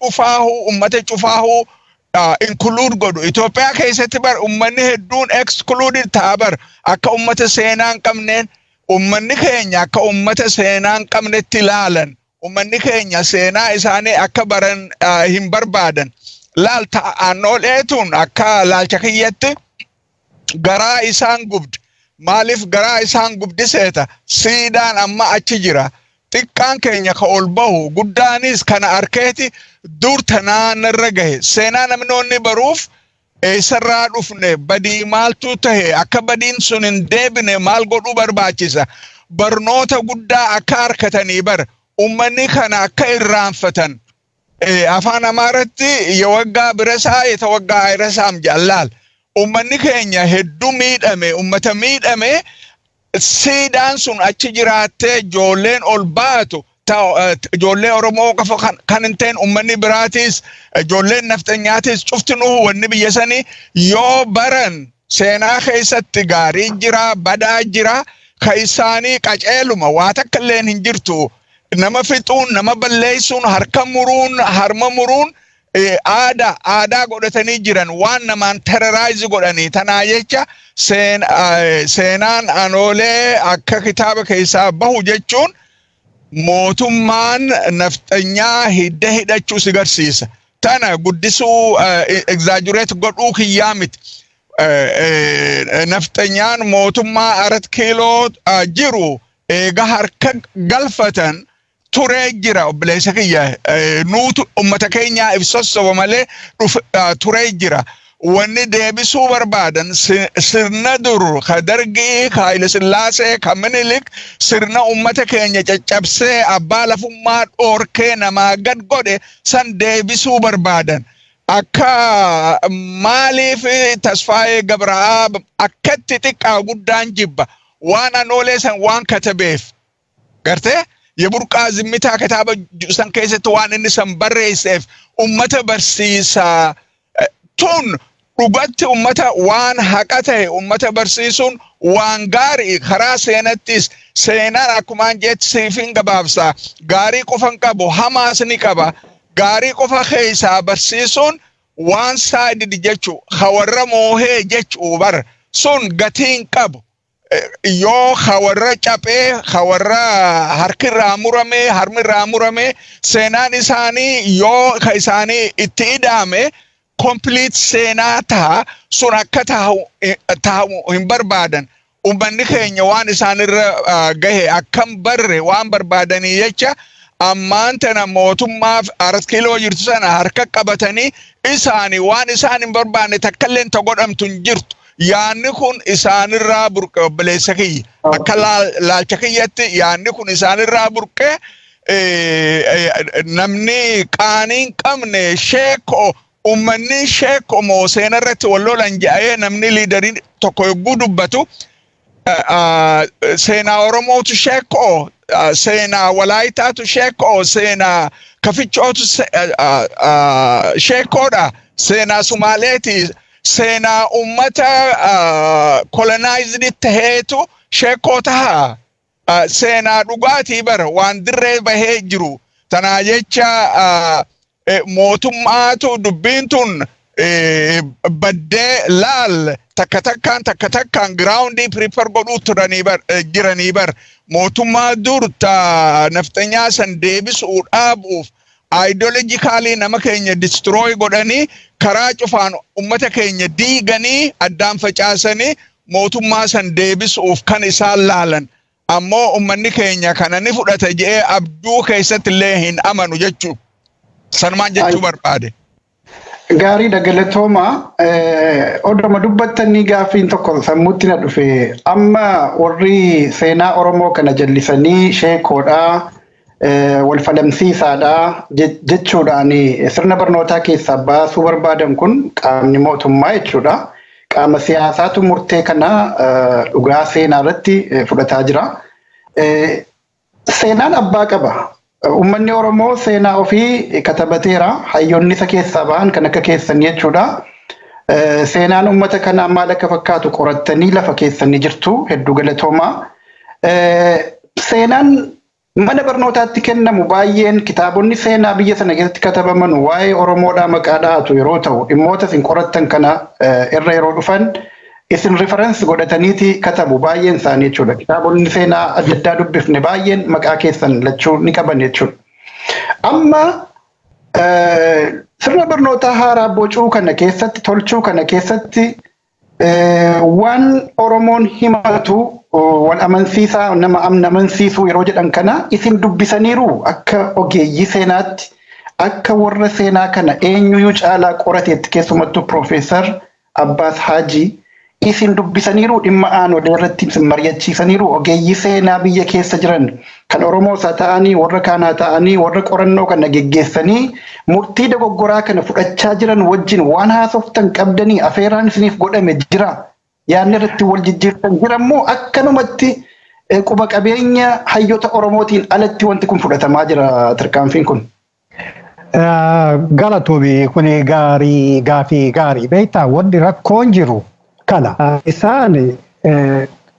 Cufaahu ummata cufaahu include godhu. Itoophiyaa keessatti bar ummanni hedduun excluded ta'a bar, akka ummata seenaa hin qabneen. Ummanni keenya akka ummata seenaa hin qabnetti ilaalan. Ummanni keenya seenaa isaanii akka baran hin barbaadan. Laal, Aannooleetuun akka laalcha kiyyatti garaa isaan gubdi. Maaliif garaa isaan gubdi seeta? Siidaan amma achi jira. Xiqqaan keenya ka ol bahu guddaanis kana arkeeti dur tanaa narra gahe. Seenaa namnoonni baruuf, eessarraa dhufne, badii maaltu tahe, akka badiin sun hin deebine maal godhuu barbaachisa, barnoota guddaa akka harkatanii bar ummanni kana akka irraanfatan. Afaan Amaaratti "የወጋ ቢረሳ የተወጋ አይረሳም" jallaal. Ummanni keenya hedduu miidhame, ummata miidhame. Siidaan sun achi jiraattee ijoolleen ol baatu, ijoollee Oromoo qofa kan hin ta'in, ummanni biraatis, ijoolleen nafxanyaatis, cuftinuu wanni biyya sanii yoo baran, seenaa keessatti gaarii jira, badaa jira, ka isaanii qaceeluma waa takka illeen hin jirtu. Nama fixuun, nama balleessuun, harka muruun, harma muruun aadaa aadaa godhatanii jiran, waan namaan terrorize godhanii. Tanaa jecha seenaan Anoolee akka kitaaba keessaa bahu jechuun mootummaan nafxanyaa hidda hidhachuu si garsiisa. Tana guddisuu, exaggerate godhuu kiyyaa miti. Nafxanyaan mootummaa Arat Kiiloo jiru eega harka galfatan turee jira, obboleessa kiyya. Nuutu ummata keenyaa if sossoba malee turee jira. Wanni deebisuu barbaadan sirna dur ka Dargii, ka Haile Sillaasee, ka Minilik, sirna ummata keenya caccabsee abbaa lafummaa dhoorkee namaa gad godhe san deebisuu barbaadan. Akka maaliif Tasfaayee Gabra'aab akkatti xiqqaa guddaan jibba waan Anoolee san waan katabeef gartee, "የቡርቃ ዝምታ" kitaaba san keessatti waan inni san barreesseef, ummata barsiisaa tun dhugatti ummata waan haqa ta'e ummata barsiisuun waan gaarii. Karaa seenattis seenaan akkumaan jetti siifin gabaabsaa, gaarii qofan qabu, hamaas ni qaba. Gaarii qofa keessaa barsiisuun waan sided jechu, hawarra moohee jechuu bar sun gatiin qabu. Yoo hawarra caphee, hawarra harkirraa muramee, harmirraa muramee, seenaan isaanii yoo ka isaanii itti ida'ame complete seenaa taha. Sun akka tahu hin barbaadan. Ummanni keenya waan isaanirra gahe akkam barre waan barbaadanii jecha, ammaan tana mootummaaf Arat Kiiloo jirtu sana harka qabatanii isaanii waan isaan hin barbaanne takkallee ta godhamtu hin jirtu. Yaanni kun isaanirraa burqe, obboleessa kiyya. Akka laalcha kiyyatti yaanni kun isaanirraa burqe. Namni qaanii hin qabne sheekoo, ummanni sheekoo moo seenarratti wal lolan jedhee namni leaderii tokko yogguu dubbatu, seenaa Oromootu sheekoo, seenaa Walaayitaatu sheekoo, seenaa Kafichootu sheekoodha, seenaa Sumaaleeti, seenaa ummata colonized taheetu sheekoo taha. Seenaa dhugaatii bara waan dirree bahee jiru. Tanaa jecha mootummaatu dubbiin tun baddee laal, takka takkaan takka takkaan groundii prepare godhuu turanii bar, jiranii bar. Mootummaa dur ta nafxanyaa san deebisuu dhaabuuf ideologically nama keenya destroy godhanii, karaa cufaan ummata keenya diiganii addaan facaasanii mootummaa san deebisuuf kan isaan laalan. Ammoo ummanni keenya kana ni fudhata jedhee abduu keessatti illee hin amanu jechuu, sanumaan jechuu barbaade. Gaariidha, galatooma. Oduma dubbattanii gaaffiin tokko sammuutti na dhufe. Amma warri seenaa Oromoo kana jallisanii sheekoodhaa, wal falamsiisaadhaa jechuudhaan sirna barnootaa keessaa baasuu barbaadan kun qaamni mootummaa jechuudha. Qaama siyaasaatu murtee kana dhugaa seenaa irratti fudhataa jira. Seenaan abbaa qaba. Uummanni Oromoo seenaa ofii katabateera. Hayyoonni isa keessaa bahan kan akka keessanii jechuudha. Seenaan uummata kanaa maal akka fakkaatu qorattanii lafa keessanii jirtu, hedduu galatoomaa. Seenaan Mana barnootaatti kennamu baay'een kitaabonni seenaa biyya sana keessatti katabaman waa'ee Oromoodhaa maqaa dhahatu yeroo ta'u, dhimmoota isin qorattan kana irra yeroo dhufan isin reference godhataniiti katabu baay'een isaanii jechuudha. Kitaabonni seenaa adda addaa dubbifne baay'een maqaa keessan lachuu ni qaban jechuudha. Amma sirna barnootaa haaraa bocuu kana keessatti, tolchuu kana keessatti, waan Oromoon himatu wal amansiisaa, nama amansiisuu yeroo jedhan kana isin dubbisaniiru? Akka ogeeyyii seenaatti, akka warra seenaa kana eenyuyyuu caalaa qorateetti, keessumattuu Piroofeesar Abbaas Haajii isin dubbisaniiru? Dhimma Aanolee irratti isin mari'achiisaniiru? Ogeeyyii seenaa biyya keessa jiran kan Oromoo isaa ta'anii, warra kaanaa ta'anii, warra qorannoo kana geggeessanii murtii dogoggoraa kana fudhachaa jiran wajjin waan haasoftan qabdanii? Afeeraan isiniif godhame jira? Yaadni irratti wal jijjiirtan jira immoo akkanumatti quba qabeenya hayyoota Oromootiin alatti wanti kun fudhatamaa jira, tarkaanfiin kun? Galatoomi. Kun gaarii, gaafii gaarii. Beektaa, wanni rakkoon jiru kana isaan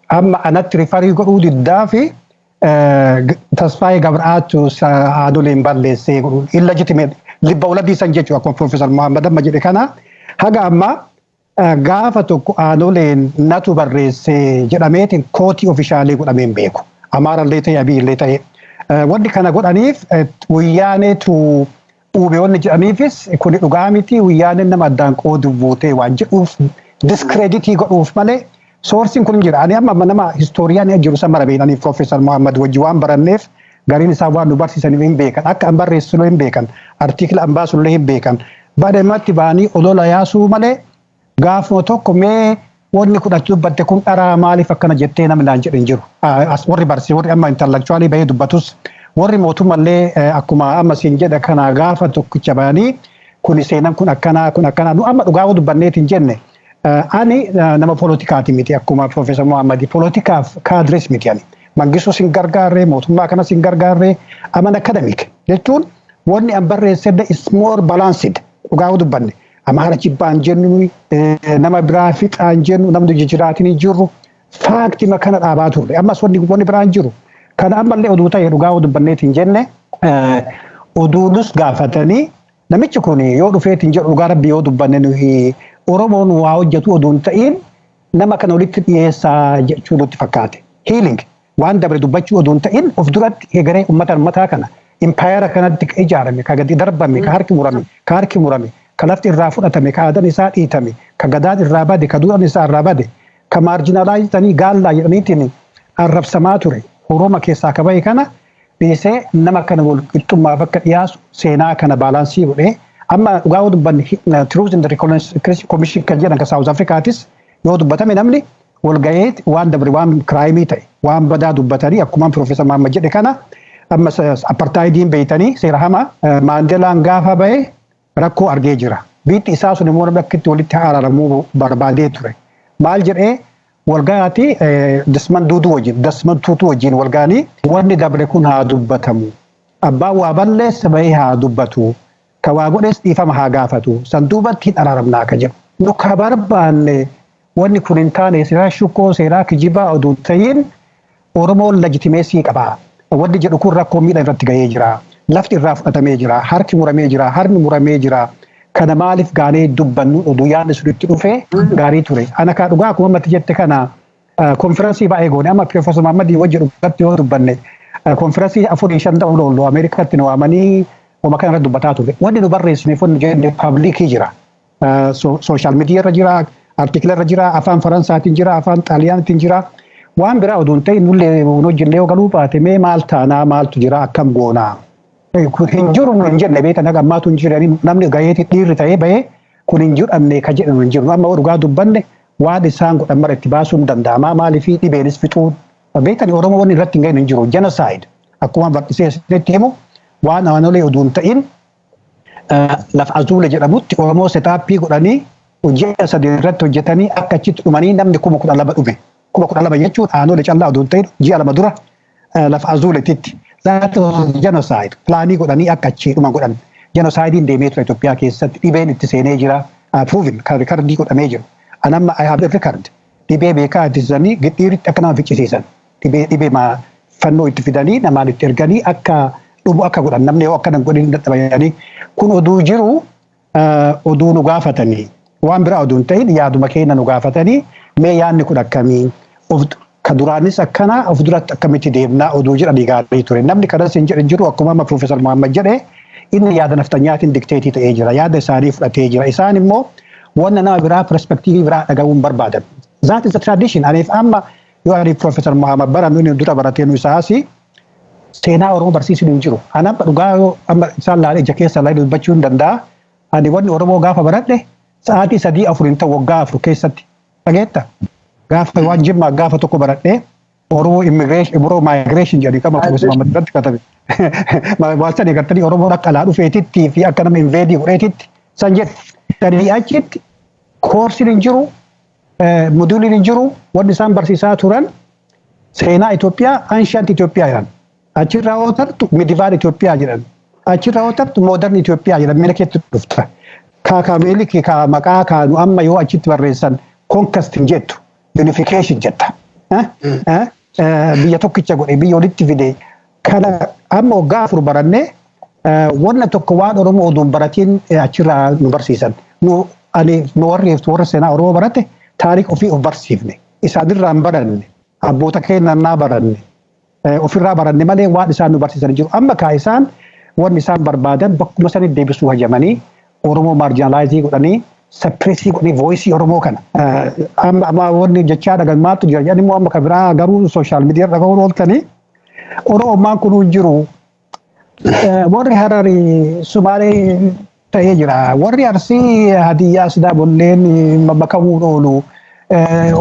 amma anatti refer godhuu diddaa fi Tasfaayee Gabra'aatu Aanoleen balleessee godhuu illegitimate libba waladii san jechuudha. Akkuma Piroofeesar Muhammad amma jedhe kana, haga amma gaafa tokko Aanoleen natu barreessee jedhameetiin quote official godhameen beeku. Amaarallee ta'e, Abiyyillee ta'e. Wanni kana godhaniif Wayyaaneetu uube wanni jedhaniifis kuni dhugaa miti. Wayyaaneen nama addaan qoodu buutee waan jedhuuf discredit godhuuf malee sourceiin kun jira. Ani amma nama historian jiru san mara beekaniif, Piroofeesar Muhammad wajji waan baranneef, gariin isaa waan nu barsiisaniif hin beekan. Akka an barreessullee hin beekan. Article an baasullee hin beekan. Badhematti ba'anii olola yaasuu malee gaafuma tokko mee wanni kun ati dubbatte kun dharaa, maaliif akkana jettee namni naan jedhe hin jiru. Warri barsiise, warri amma intellectual bahee dubbatus, warri mootummallee akkuma amma siin jedha kana gaafa tokkicha bahanii kun seenan kun akkanaa, kun akkanaa. Nu amma dhugaa dubbanneet hin jenne. Ani nama poolotikaati miti, akkuma Piroofeesar Muhammadi poolotikaaf kaadires miti ani. Mangistus hin gargaarree, mootummaa kanas hin gargaarree, aman academic jechuun wanni an barreesse is more balanced dhugaa dubbanne. Amaara jibbaan jennu, nama biraa fixaan jennu, namni jijjiiraatiin jirru factima kana dhaabaa turre. Ammas wanni biraan jiru. Kana ammallee oduu ta'e dhugaa dubbanneet hin jenne, oduunus gaafatanii namichi kun yoo dhufeet hin jedhu, dhugaa rabbi yoo dubbanne, nuyi Oromoon waa hojjetu oduu hin ta'in nama kana walitti dhiyeessaa jechuu nutti fakkaate. Healing waan dabre dubbachuu oduu hin ta'in of duratti hegeree uummata mataa kana impaayera kanatti ijaarame, ka gadi darbame, ka harki murame, ka lafti irraa fudhatame, ka aadaan isaa dhiitame, ka gadaan irraa bade, ka duudhaan isaa irraa bade, ka marginalize ta'anii gaallaa jedhaniitiin arrabsamaa ture. Orooma keessaa ka bahe kana dhiisee nama kana wal qixxummaaf akka dhiyaasu seenaa kana balance godhee, amma dhugaa dubbanne, Truth and Reconciliation Commission kan jedhan ka South Africaatis yoo dubbatame, namni wal gahee waan dabre, waan crime ta'e, waan badaa dubbatanii, akkuma Piroofeesar Mahammad jedhe kana, amma apartheidiin beeytanii seera hamaa Maandelaan gaafa bahe rakkoo argee jira. Biitti isaa sun immoo namni akka itti walitti araaramuu barbaadee ture. Maal jedhee walgaati Desmond Tutu wajjin, Desmond Tutu wajjin walgaanii, wanni dabre kun haa dubbatamu. Abbaan waa balleessa bahee haa dubbatu. Ka waa godhes dhiifama haa gaafatu. San duubatti hin araaramnaa ka jedhu. Nu ka barbaanne wanni kun hin taane seeraa shukkoo, seeraa kijibaa oduu ta'in Oromoon legitimacy qaba. Wanni jedhu kun rakkoo miidha irratti gahee jira. Lafti irraa fudhatamee jira. Harki muramee jira. Harmi muramee jira. Kana maaliif gaanee dubbannu oduu yaadni sun itti dhufee gaarii ture. Ana kaa dhugaa akkuma ammatti jette kana konfiraansii baay'ee goone. Amma Piroofeesar Mahammadii wajji dhugaatti yoo dubbanne, konfiraansii afurii shan ta'uu oolu Ameerikaatti nu waamanii wama kana irratti dubbataa ture. Wanni nu barreessineef, wanni jenne public jira. Social media irra jira, article irra jira, afaan Faransaatiin jira, afaan Xaaliyaanitiin jira. Waan biraa oduu hin ta'in nullee hojillee yoo galuu baate, mee maal taanaa, maaltu jira, akkam goonaa? Hin jiru nu hin jenne. Beektan, haga ammaatu hin jiru. Namni gaheeti dhiirri ta'ee bahee kun hin jedhamne ka jedhamu hin jiru. Amma dhugaa dubbanne, waan isaan godhan mara itti baasuun danda'ama. Maaliif dhibeenis fixuu beektan, Oromoo wanni irratti hin gahin hin jiru. Genocide akkuma bal'isee isinitti himu, waan Aanolee oduu hin ta'in lafa Azuule jedhamutti Oromoo setup godhanii hojii 3 irratti hojjetanii akka achitti dhumanii namni 12,000 dhume. 12,000 jechuun Aanolee callaa oduu hin ta'in ji'a 2 dura lafa Azuuletitti. That was genocide. Plan godhanii akka achii dhuma godhan. Genocideiin deemee ture Itoophiyaa keessatti, dhibeen itti seenee jira. Proven kan record godhamee jiru. Anamma I have the record. Dhibee beekaa ittisanii gidhiiritti akka nama ficcisiisan. Dhibee dhibee Fannoo itti fidanii namaan itti erganii akka dhumu akka godhan, namni yoo akkana godhin dadhabanii. Kun oduu jiru, oduu nu gaafatanii, waan biraa oduu hin ta'in, yaaduma keenya nu gaafatanii, mee yaadni kun akkamii, ka duraanis akkana, of duratti akkamitti deemnaa oduu jedhanii gaarii ture. Namni kanas hin jedhin jiru. Akkuma amma Piroofeesar Muhammad jedhe, inni yaada naftanyaatiin dictate ta'ee jira, yaada isaanii fudhatee jira. Isaan immoo wanna nama biraa, perspective biraa dhaga'uun barbaadan. That is the tradition. Aniif amma yoo ani Piroofeesar Muhammad barannu, inni dura baratee nu isaas seenaa Oromoo barsiisuun hin jiru. Ani amma dhugaa yoo amma isaan laalee, ija keessa laalee dubbachuu hin danda'a. Ani wanni Oromoo gaafa baradhe sa'aatii 3 4 hin ta'u waggaa 4 keessatti. Dhageetta? Gaafa waan Jimmaa gaafa tokko baradhee, Oromoo immigration, Oromoo migration jedhanii qaba Piroofeesar Muhammad irratti katabe. Waan sani agartanii, Oromoon akka alaa dhufeetitti fi akka nama invade godheetitti san jedhe. Sanii achitti courseiin hin jiru, moduleiin hin jiru. Wanni isaan barsiisaa turan seenaa Itoophiyaa, ancient Itoophiyaa jedhan. Achirraa yoo tartu medieval Itoophiyaa jedhan. Achirraa yoo tartu modern Itoophiyaa jedhan, miila keetti dhufta. Kaakameelik ka maqaa kaanu amma yoo achitti barreessan conquest hin jettu, unification jetta. Biyya tokkicha godhe, biyya walitti fide. Kana amma waggaa 4 barannee wanna tokko waan Oromoo oduun baratiin achirraa nu barsiisan. Nu ani nu warri warra seenaa Oromoo barate taarika ofii of barsiifne. Isaanirraa hin baranne. Abboota keenyarraa baranne. Ofirraa baranne malee waan isaan nu barsiisan jiru. Amma kaa isaan wanni isaan barbaadan bakkuma sanitti deebisuu hajamanii, Oromoo marginalize godhanii, suppress godhanii voice Oromoo kana. Amma wanni jechaa dhagan maaltu jira jedhan immoo, amma kan biraa garuu social media dhaga'uun ooltanii, Oromummaan kun hin jiru. Warri Hararii Sumaalee ta'ee jira. Warri Arsii Hadiyyaa Sidaabolleen makamuun oolu.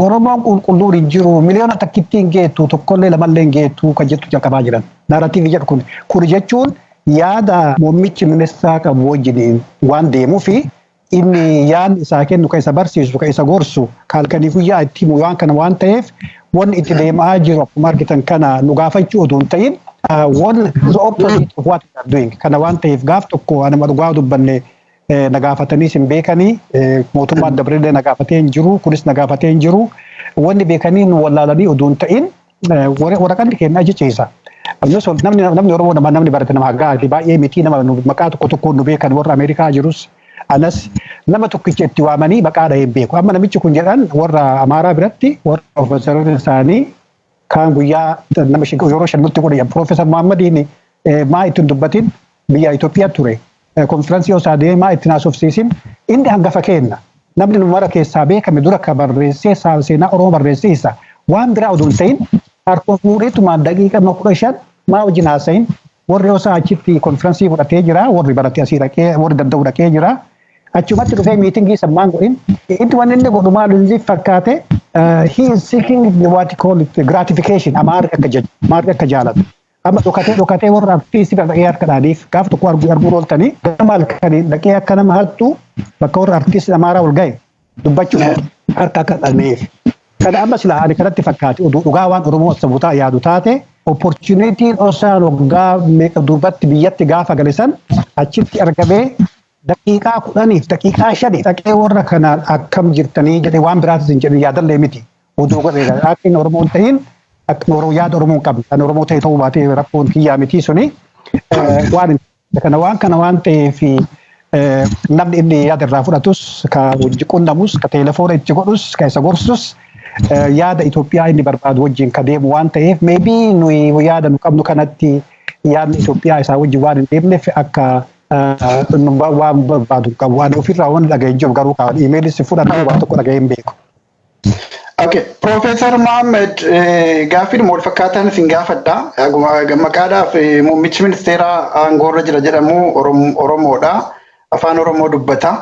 Oromoon qulqulluun hin jiru. Miliyoona takkitti hin geettu, tokkollee lamallee hin geettu kan jettu jalqabaa jiran. Narrative jedhu kun. Kun jechuun yaada muummichi ministeeraa qabu wajjiniin waan deemuu fi inni yaadni isaa kennu, kan isa barsiisu, kan isa gorsu, kan halkanii guyyaa itti himu waan kana waan ta'eef, wanni itti deemaa jiru akkuma argitan kana nu gaafachuu oduu hin ta'in, one the opposite of what we are doing kana waan ta'eef, gaaf tokko anuma dhugaa dubbanne na gaafataniis hin beekanii. Mootummaan dabreellee na gaafatee hin jiru, kunis na gaafatee hin jiru. Wanni beekanii nu wallaalanii oduu hin ta'in, waraqanni kennaa jechiisa. Namni Oromoo nama namni barate nama gaariiti baay'ee miti, nama maqaa tokko tokkoon nu beekan. Warra Ameerikaa jirus anas nama tokkicha itti waamanii maqaa dhahee beeku. Amma namichi kun jedhan warra Amaaraa biratti, warra profeesaroota isaanii kaan guyyaa nama yeroo 5 nutti godhe. Profeesar Muhammadiin maa ittiin dubbatin, biyya Itoophiyaa ture. Konfiraansii yoo isaa deemee maa ittiin haasofsiisin, inni hangafa kenna. Namni nu mara keessaa beekame dura ka barreessee seenaa Oromoo barreessee isa waan biraa oduu hin ta'in, harka fuudheetumaan daqiiqa 15 maa wajjin haasa'in. Warri osoo achitti konfiraansii fudhatee jira, warri barate asii dhaqee, warri danda'u dhaqee jira. Achumatti dhufee meeting sammaan godhin. Inni wanni inni godhu maal inni fakkaate, he is seeking what you call it gratification. Amaarri akka jedhu, amaarri akka jaalatu. Amma dhokatee dhokatee warra artiistii bira dhaqee harka dhaaniif gaaf tokko arguu arguu ooltanii, gama halkanii dhaqee akka nama hattu bakka warra artiistii Amaaraa ol ga'e dubbachuuf harka akka dhaneef. Kana amma silaa ani kanatti fakkaate, oduu dhugaa waan Oromoo sabutaa yaadu taate, opportunityn osaan waggaa meeqa duubatti biyyatti gaafa gale san achitti argamee daqiiqaa 10f daqiiqaa 5 dhaqee warra kanaan akkam jirtanii jedhee, waan biraatis hin jedhin, yaadallee miti. Oduu godhee akka inni Oromoo hin ta'in, akka Oromoo yaada Oromoo hin qabne, kan Oromoo ta'e ta'uu baatee rakkoon kiyyaa miti suni. Waan kana waan kana waan ta'eef, namni inni yaada irraa fudhatus, ka wajji qunnamus, ka teelefoona itti godhus, ka isa gorsus, yaada Itoophiyaa inni barbaadu wajjin ka deemu waan ta'eef, maybe nuyi yaada nu qabnu kanatti yaadni Itoophiyaa isaa wajjin waan hin deemneef akka waan barbaadu qabu. Waan ofirraa waan dhaga'ee jiru garuu kaan emailis fudhannee waan tokko dhaga'ee hin beeku. Okay, Profeesar Mohaammed, gaaffiidhuma wal fakkaataan isin gaafadha. Maqaadhaaf muummichi ministeeraa aangoorra jira jedhamu Oromoodha. Afaan Oromoo dubbata.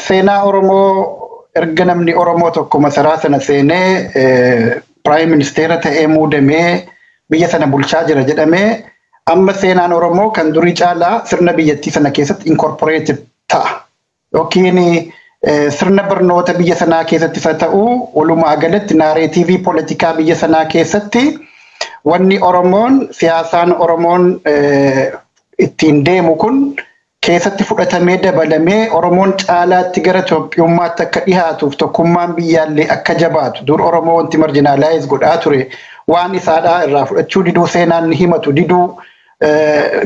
Seenaa Oromoo erga namni Oromoo tokko masaraa sana seenee prime ministeera ta'ee muudamee biyya sana bulchaa jira jedhamee, amma seenaan Oromoo kan durii caalaa sirna biyyattii sana keessatti incorporated ta'a. Yookiin sirna barnoota biyya sanaa keessatti isa ta'u, walumaa galatti narrative poolitikaa biyya sanaa keessatti wanni Oromoon, siyaasaan Oromoon ittiin deemu kun keessatti fudhatamee dabalamee, Oromoon caalaatti gara Itoophiyummaatti akka dhihaatuuf, tokkummaan biyyaallee akka jabaatu. Dur Oromoo wanti marginalize godhaa ture waan isaadhaa irraa fudhachuu diduu, seenaan ni himatu diduu,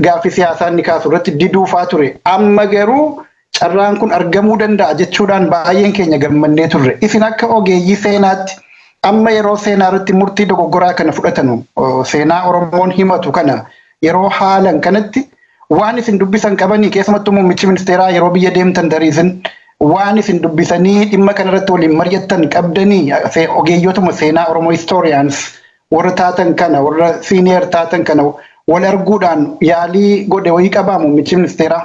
gaaffii siyaasaa inni kaasu irratti diduu faa ture. Amma garuu carraan kun argamuu danda'a jechuudhaan baay'een keenya gammannee turre. Isin akka ogeeyyii seenaatti amma yeroo seenaa irratti murtii dogoggoraa kana fudhatanu, seenaa Oromoon himatu kana yeroo haalan kanatti waan isin dubbisan qabanii, keessumattuu muummichi ministeeraa yeroo biyya deemtan dariisin waan isin dubbisanii dhimma kanarratti waliin mari'attan qabdanii, ogeeyyootuma seenaa Oromoo, historians warra taatan kana, warra senior taatan kana wal arguudhaan yaalii godhe wayii qabaa muummichi ministeeraa?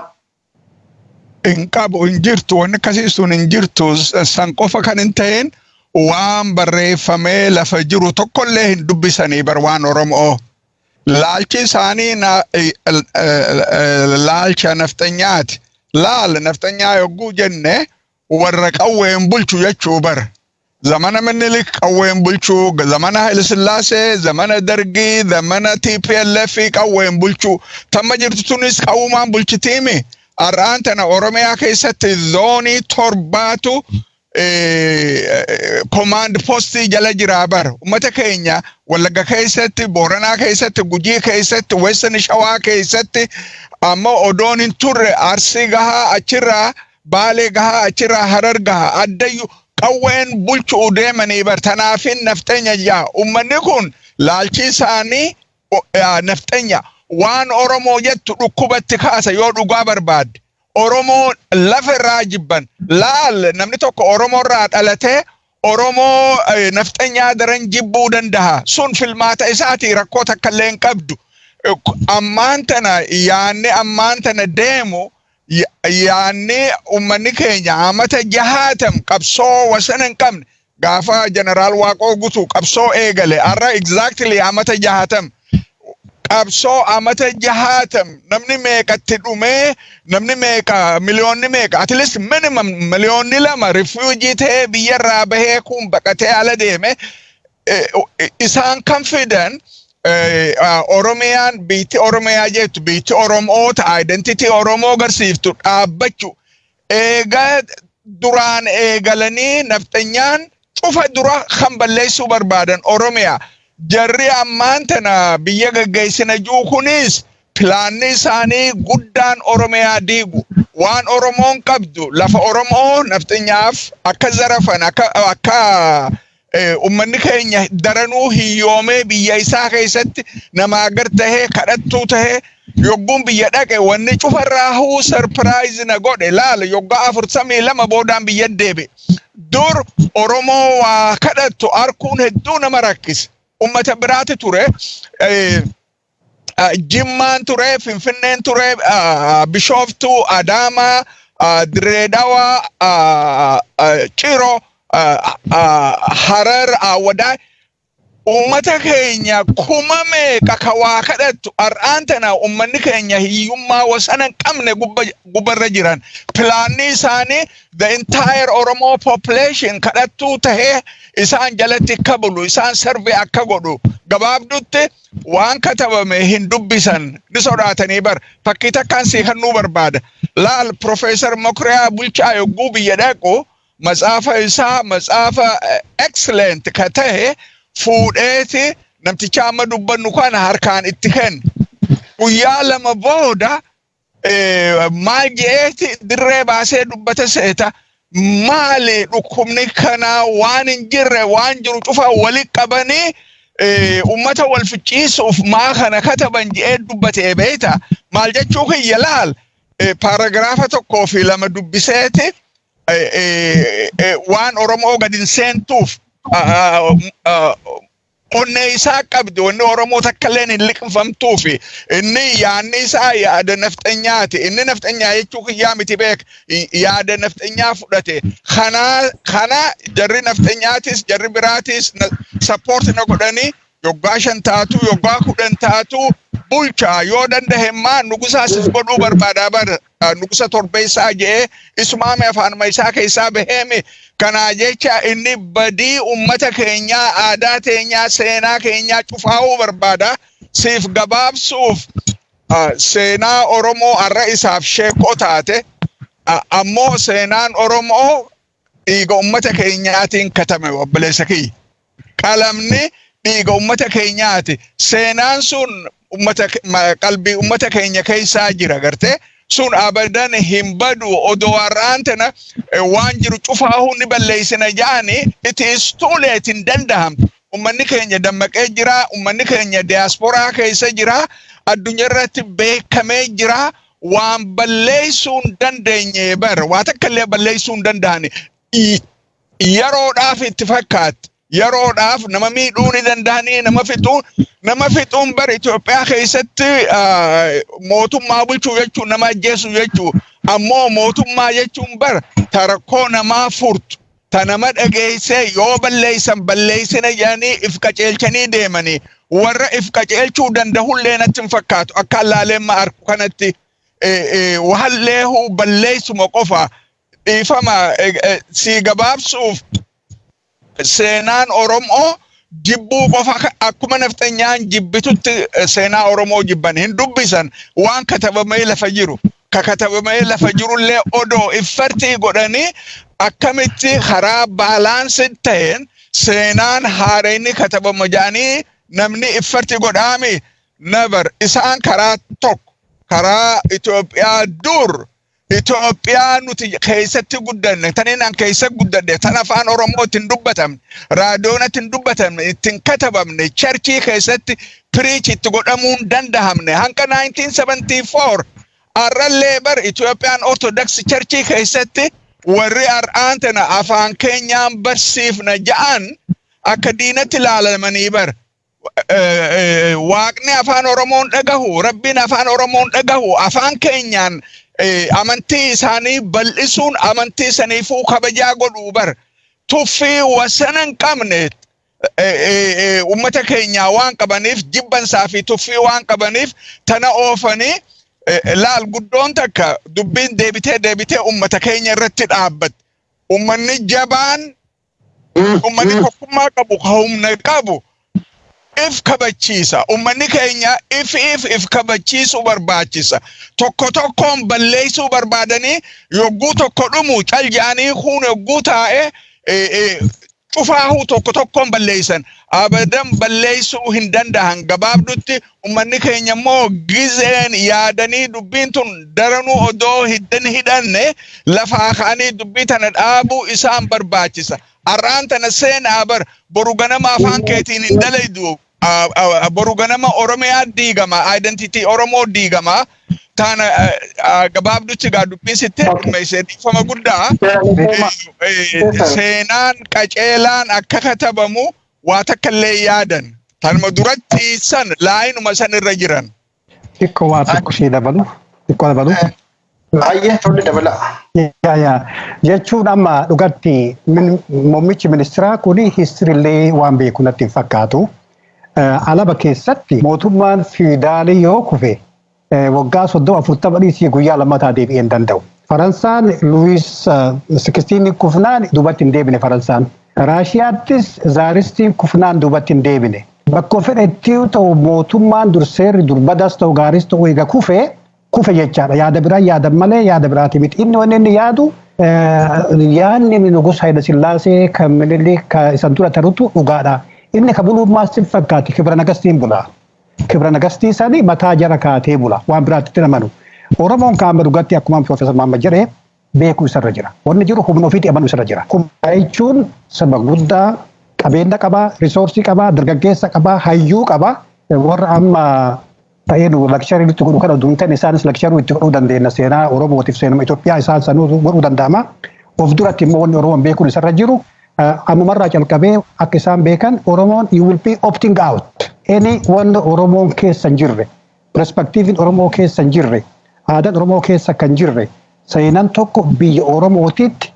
Hin qabu, hin jirtu, wanni akkasii sun hin jirtu. San qofa kan hin ta'in, waan barreeffamee lafa jiru tokkollee hin dubbisanii bar waan Oromoo. Laalchi isaanii laalcha nafxanyaati. Laal, nafxanyaa yogguu jenne warra qawween bulchu jechuu bara. Zamana Minilik qawween bulchuu, zamana Haile, zamana Dargii, zamana TPLF qawween bulchuu. Tamma jirtu tunis qawwumaan bulchitiimi. Har'aan tana Oromiyaa keessatti zoonii torbaatu command postii jala jira bara. Uummata keenya Wallagga keessatti, Booranaa keessatti, Gujii keessatti, Western Shawaa keessatti, ammoo odoon hin turre Arsii gahaa, achirraa Baalee gahaa, achirraa Harar gahaa, addayyu qawween bulchuu deemanii bar. Tanaafin nafxenya jaa. Uummanni kun laalchi isaanii nafxenya. Waan Oromoo jettu dhukkubatti kaasa yoo dhugaa barbaadde. Oromoo lafa irraa jibban. Laal, namni tokko Oromoo irraa dhalatee Oromoo nafxanyaa daran jibbuu danda'a. Sun filmaata isaati, rakkoo takka illee hin qabdu. Ammaan tana yaanni ammaan tana deemu, yaanni uummanni keenya amata 60 qabsoo wasana hin qabne, gaafa Jeneraal Waaqoo Guutuu qabsoo eegale har'a exactly amata 60. Qabsoo amata 60 namni meeqatti dhumee, namni meeqa, miliyoonni meeqa, at least minimum miliyoonni 2 refugee ta'ee biyyarraa bahee, kun baqatee ala deeme. Isaan kan fidan Oromiyaan, biitti Oromiyaa jettu, biitti Oromoota identity Oromoo agarsiiftu dhaabbachuu eegaa duraan eegalanii nafxanyaan cufa dura kan balleessuu barbaadan Oromiyaa. Jarri ammaan tana biyya gaggeessina jiru kunis pilaanni isaanii guddaan Oromiyaa diigu. Waan Oromoon qabdu, lafa Oromoo nafxanyaaf akka zarafan, akka ummanni keenya daranuu hiyyoomee biyya isaa keessatti namaa gar tahee kadhattuu tahee. Yogguun biyya dhaqe wanni cufarraa huu surprise na godhe, laala, yoggaa 42 boodaan biyya deebi. Dur Oromoo waa kadhattu arkuun hedduu nama rakkise. Ummata biraati ture. Jimmaan ture, Finfinneen ture, Bishooftuu, Adaamaa, Direedawaa, Ciro, Harar, Awwadaa. Uummata keenya kuma meeqa ka waa kadhattu. Har'aan tana uummanni keenya hiyyummaa wasana hin qabne gubbarra jiran. Pilaanni isaanii the entire Oromoo population kadhattuu tahee isaan jalatti akka bulu, isaan serve akka godhu. Gabaabdutti waan katabame hin dubbisan, ni sodaatanii bar. Fakkii takkaan sii kennuu barbaada. Laal, Profeesar Mokriyaa Bulchaa yogguu biyya dhaqu matsaafa isaa, matsaafa excellent ka tahe fuudheeti namticha amma dubbannu kana harkaan itti kenne. Guyyaa 2 booda maal je'eeti dirree baasee dubbata seeta? Maali dhukkubni kana? Waan hin jirre waan jiru cufa wali qabanii ummata wal ficciisuuf maa kana kataban je'ee dubbate beeyta. Maal jechuu kiyya, laal, paaragraafa tokkoo fi lama dubbiseeti waan Oromoo gad hin seentuuf onnee isaa qabdi, wanni Oromoo takka illee hin liqimfamtuufi. Inni yaadni isaa yaada nafxanyaati. Inni nafxanyaa jechuu kiyyaa miti, beek, yaada nafxanyaa fudhate. Kana jarri nafxanyaatis jarri biraatis support na godhanii yoggaa 5 taatu, yoggaa 10 taatu bulchaa, yoo danda'e nugusaasif godhuu barbaadaa bara, nugusa torbeessaa je'ee isumaame afaanuma isaa keessaa baheemi. Kanaa jecha inni badii ummata keenyaa, aadaa teenyaa, seenaa keenyaa cufaa'uu barbaada. Siif gabaabsuuf, seenaa Oromoo har'a isaaf sheekoo taate, ammoo seenaan Oromoo dhiiga ummata keenyaatiin katame, obboleessa kiyya. Qalamni Dhiiga ummata keenyaati. Seenaan sun ummata qalbii ummata keenya keessaa jira gartee. Sun abadan hin badu. Odoo har'aan tana waan jiru cufaahuu ni balleessina ja'ani, it is too late, hin dandahamtu. Ummanni keenya dammaqee jira, ummanni keenya diyaasporaa keessa jira, addunyaa irratti beekamee jira. Waan balleessuu hin dandeenye bar, waa takka illee balleessuu hin danda'ani. Yeroodhaaf itti fakkaatti. Yeroodhaaf nama miidhuu ni danda'anii, nama fixuu, nama fixuun bar Itoophiyaa keessatti mootummaa bulchuu jechuun nama ajjeesuu jechuu. Ammoo mootummaa jechuun bar ta rakkoo namaa furtu, ta nama dhageessee yoo balleessan balleessina jedhanii if qaceelchanii deemanii. Warra if qaceelchuu danda'ullee natti hin fakkaatu. Akka allaaleen ma arku kanatti wahalleehuu balleessuma qofa. Dhiifama, si gabaabsuuf, seenaan Oromoo jibbuu qofa. Akkuma nafxanyaan jibbitutti seenaa Oromoo jibban hin dubbisan. Waan katabamee lafa jiru, ka katabamee lafa jirullee odoo iffartii godhanii akkamitti karaa balance ta'een seenaan haarayni katabama jedhanii namni iffartii godhaami never. Isaan karaa tokko, karaa Itoophiyaa dur, Itoophiyaa nuti keessatti guddanne, taniin an keessa guddadhe, tan afaan Oromoo ittiin dubbatamne, raadiyoon ittiin dubbatamne, ittiin katabamne, church keessatti preach itti godhamuu hin dandahamne hanga 1974. Har'allee bar Itoophiyaan Orthodox church keessatti warri har'aan tana afaan keenyaan barsiifna ja'an akka diinatti ilaalamanii bar. Waaqni afaan Oromoon dhagahu, Rabbiin afaan Oromoon dhagahu, afaan keenyaan amantii isaanii bal'isuun amantii saniifuu kabajaa godhuu bar. Tuffii wasana hin qabne ummata keenyaa waan qabaniif, jibbansaa fi tuffii waan qabaniif tana oofanii. Laal, guddoon takka dubbiin deebitee deebitee ummata keenya irratti dhaabbatte. Ummanni jabaan, ummanni tokkummaa qabu, ka humna qabu if kabachiisa. Ummanni keenya if kabachiisuu barbaachisa. Tokko tokkoon balleessuu barbaadanii yogguu tokko dhumu cal jedhanii, kun yogguu taa'e cufaahuu tokko tokkoon balleessan. Abadan balleessuu hin danda'an. Gabaabdutti ummanni keenya immoo gizeen yaadanii dubbiin tun daranuu odoo hiddan hidhanne lafaa ka'anii dubbii tana dhaabuu isaan barbaachisa. Har'aan tana seenaa bar, boru ganama afaan keetiin hin dalaydu. Boru ganama Oromiyaa diigama, identity Oromoo diigama. Tana gabaabdutti gaa dubbiin sitti heddummeesse, dhiifama guddaa. Seenaan qaceelaan akka katabamu waa takka illee yaadan. Tanuma duratti san laayinuma san irra jiran. Xiqqoo waa tokko ishee dabalu. Xiqqoo dabalu. Baay'ee tolli dabala. Yaa, jechuun amma dhugatti muummichi ministeeraa kun history llee waan beeku natti hin fakkaatu. Alaba keessatti mootummaan fiidaalii yoo kufe waggaa 30 40 dhiisii guyyaa lammataa deebi'ee hin danda'u. Faransaan Louis XVI kufnaan duubatti hin deebine Faransaan. Raashiyaattis Tsaaristiin kufnaan duubatti hin deebine. Bakka fedhetti ta'u mootummaan durseerri durbadas ta'u gaaris ta'u eega kufe kufe jechaadha. Yaada biraa yaadan malee yaada biraati miti. Inni wanni inni yaadu, yaadni Nugus Hayila Sillaasee kan Minilik isan dura tarutu dhugaadha. Inni ka bulummaas hin fakkaati, kibra nagastiin bula. Kibra nagastii sani mataa jara kaatee bula. Waan biraatti amanu. Oromoon kaama dhugatti akkuma Piroofeesar Mahammad jedhee beekuu isarra jira. Wanni jiru humna ofiitti amanuu isarra jira. Humna jechuun saba guddaa qabeenya qabaa, resource qabaa, dargaggeessa qabaa, hayyuu qabaa. Warra amma ta'ee nu lecture itti godhu kana osoo hin isaanis lecture itti godhuu dandeenya, seenaa Oromootiif seenuma Itoophiyaa isaan sanuu godhuu danda'ama. Of duratti immoo wanni Oromoon beekuun isarra jiru ammumarraa calqabee akka isaan beekan, Oromoon you will be opting out. Any wanni Oromoon keessa hin jirre, perspective Oromoo keessa hin jirre, aadaan Oromoo keessa kan jirre, seenaan tokko biyya Oromootitti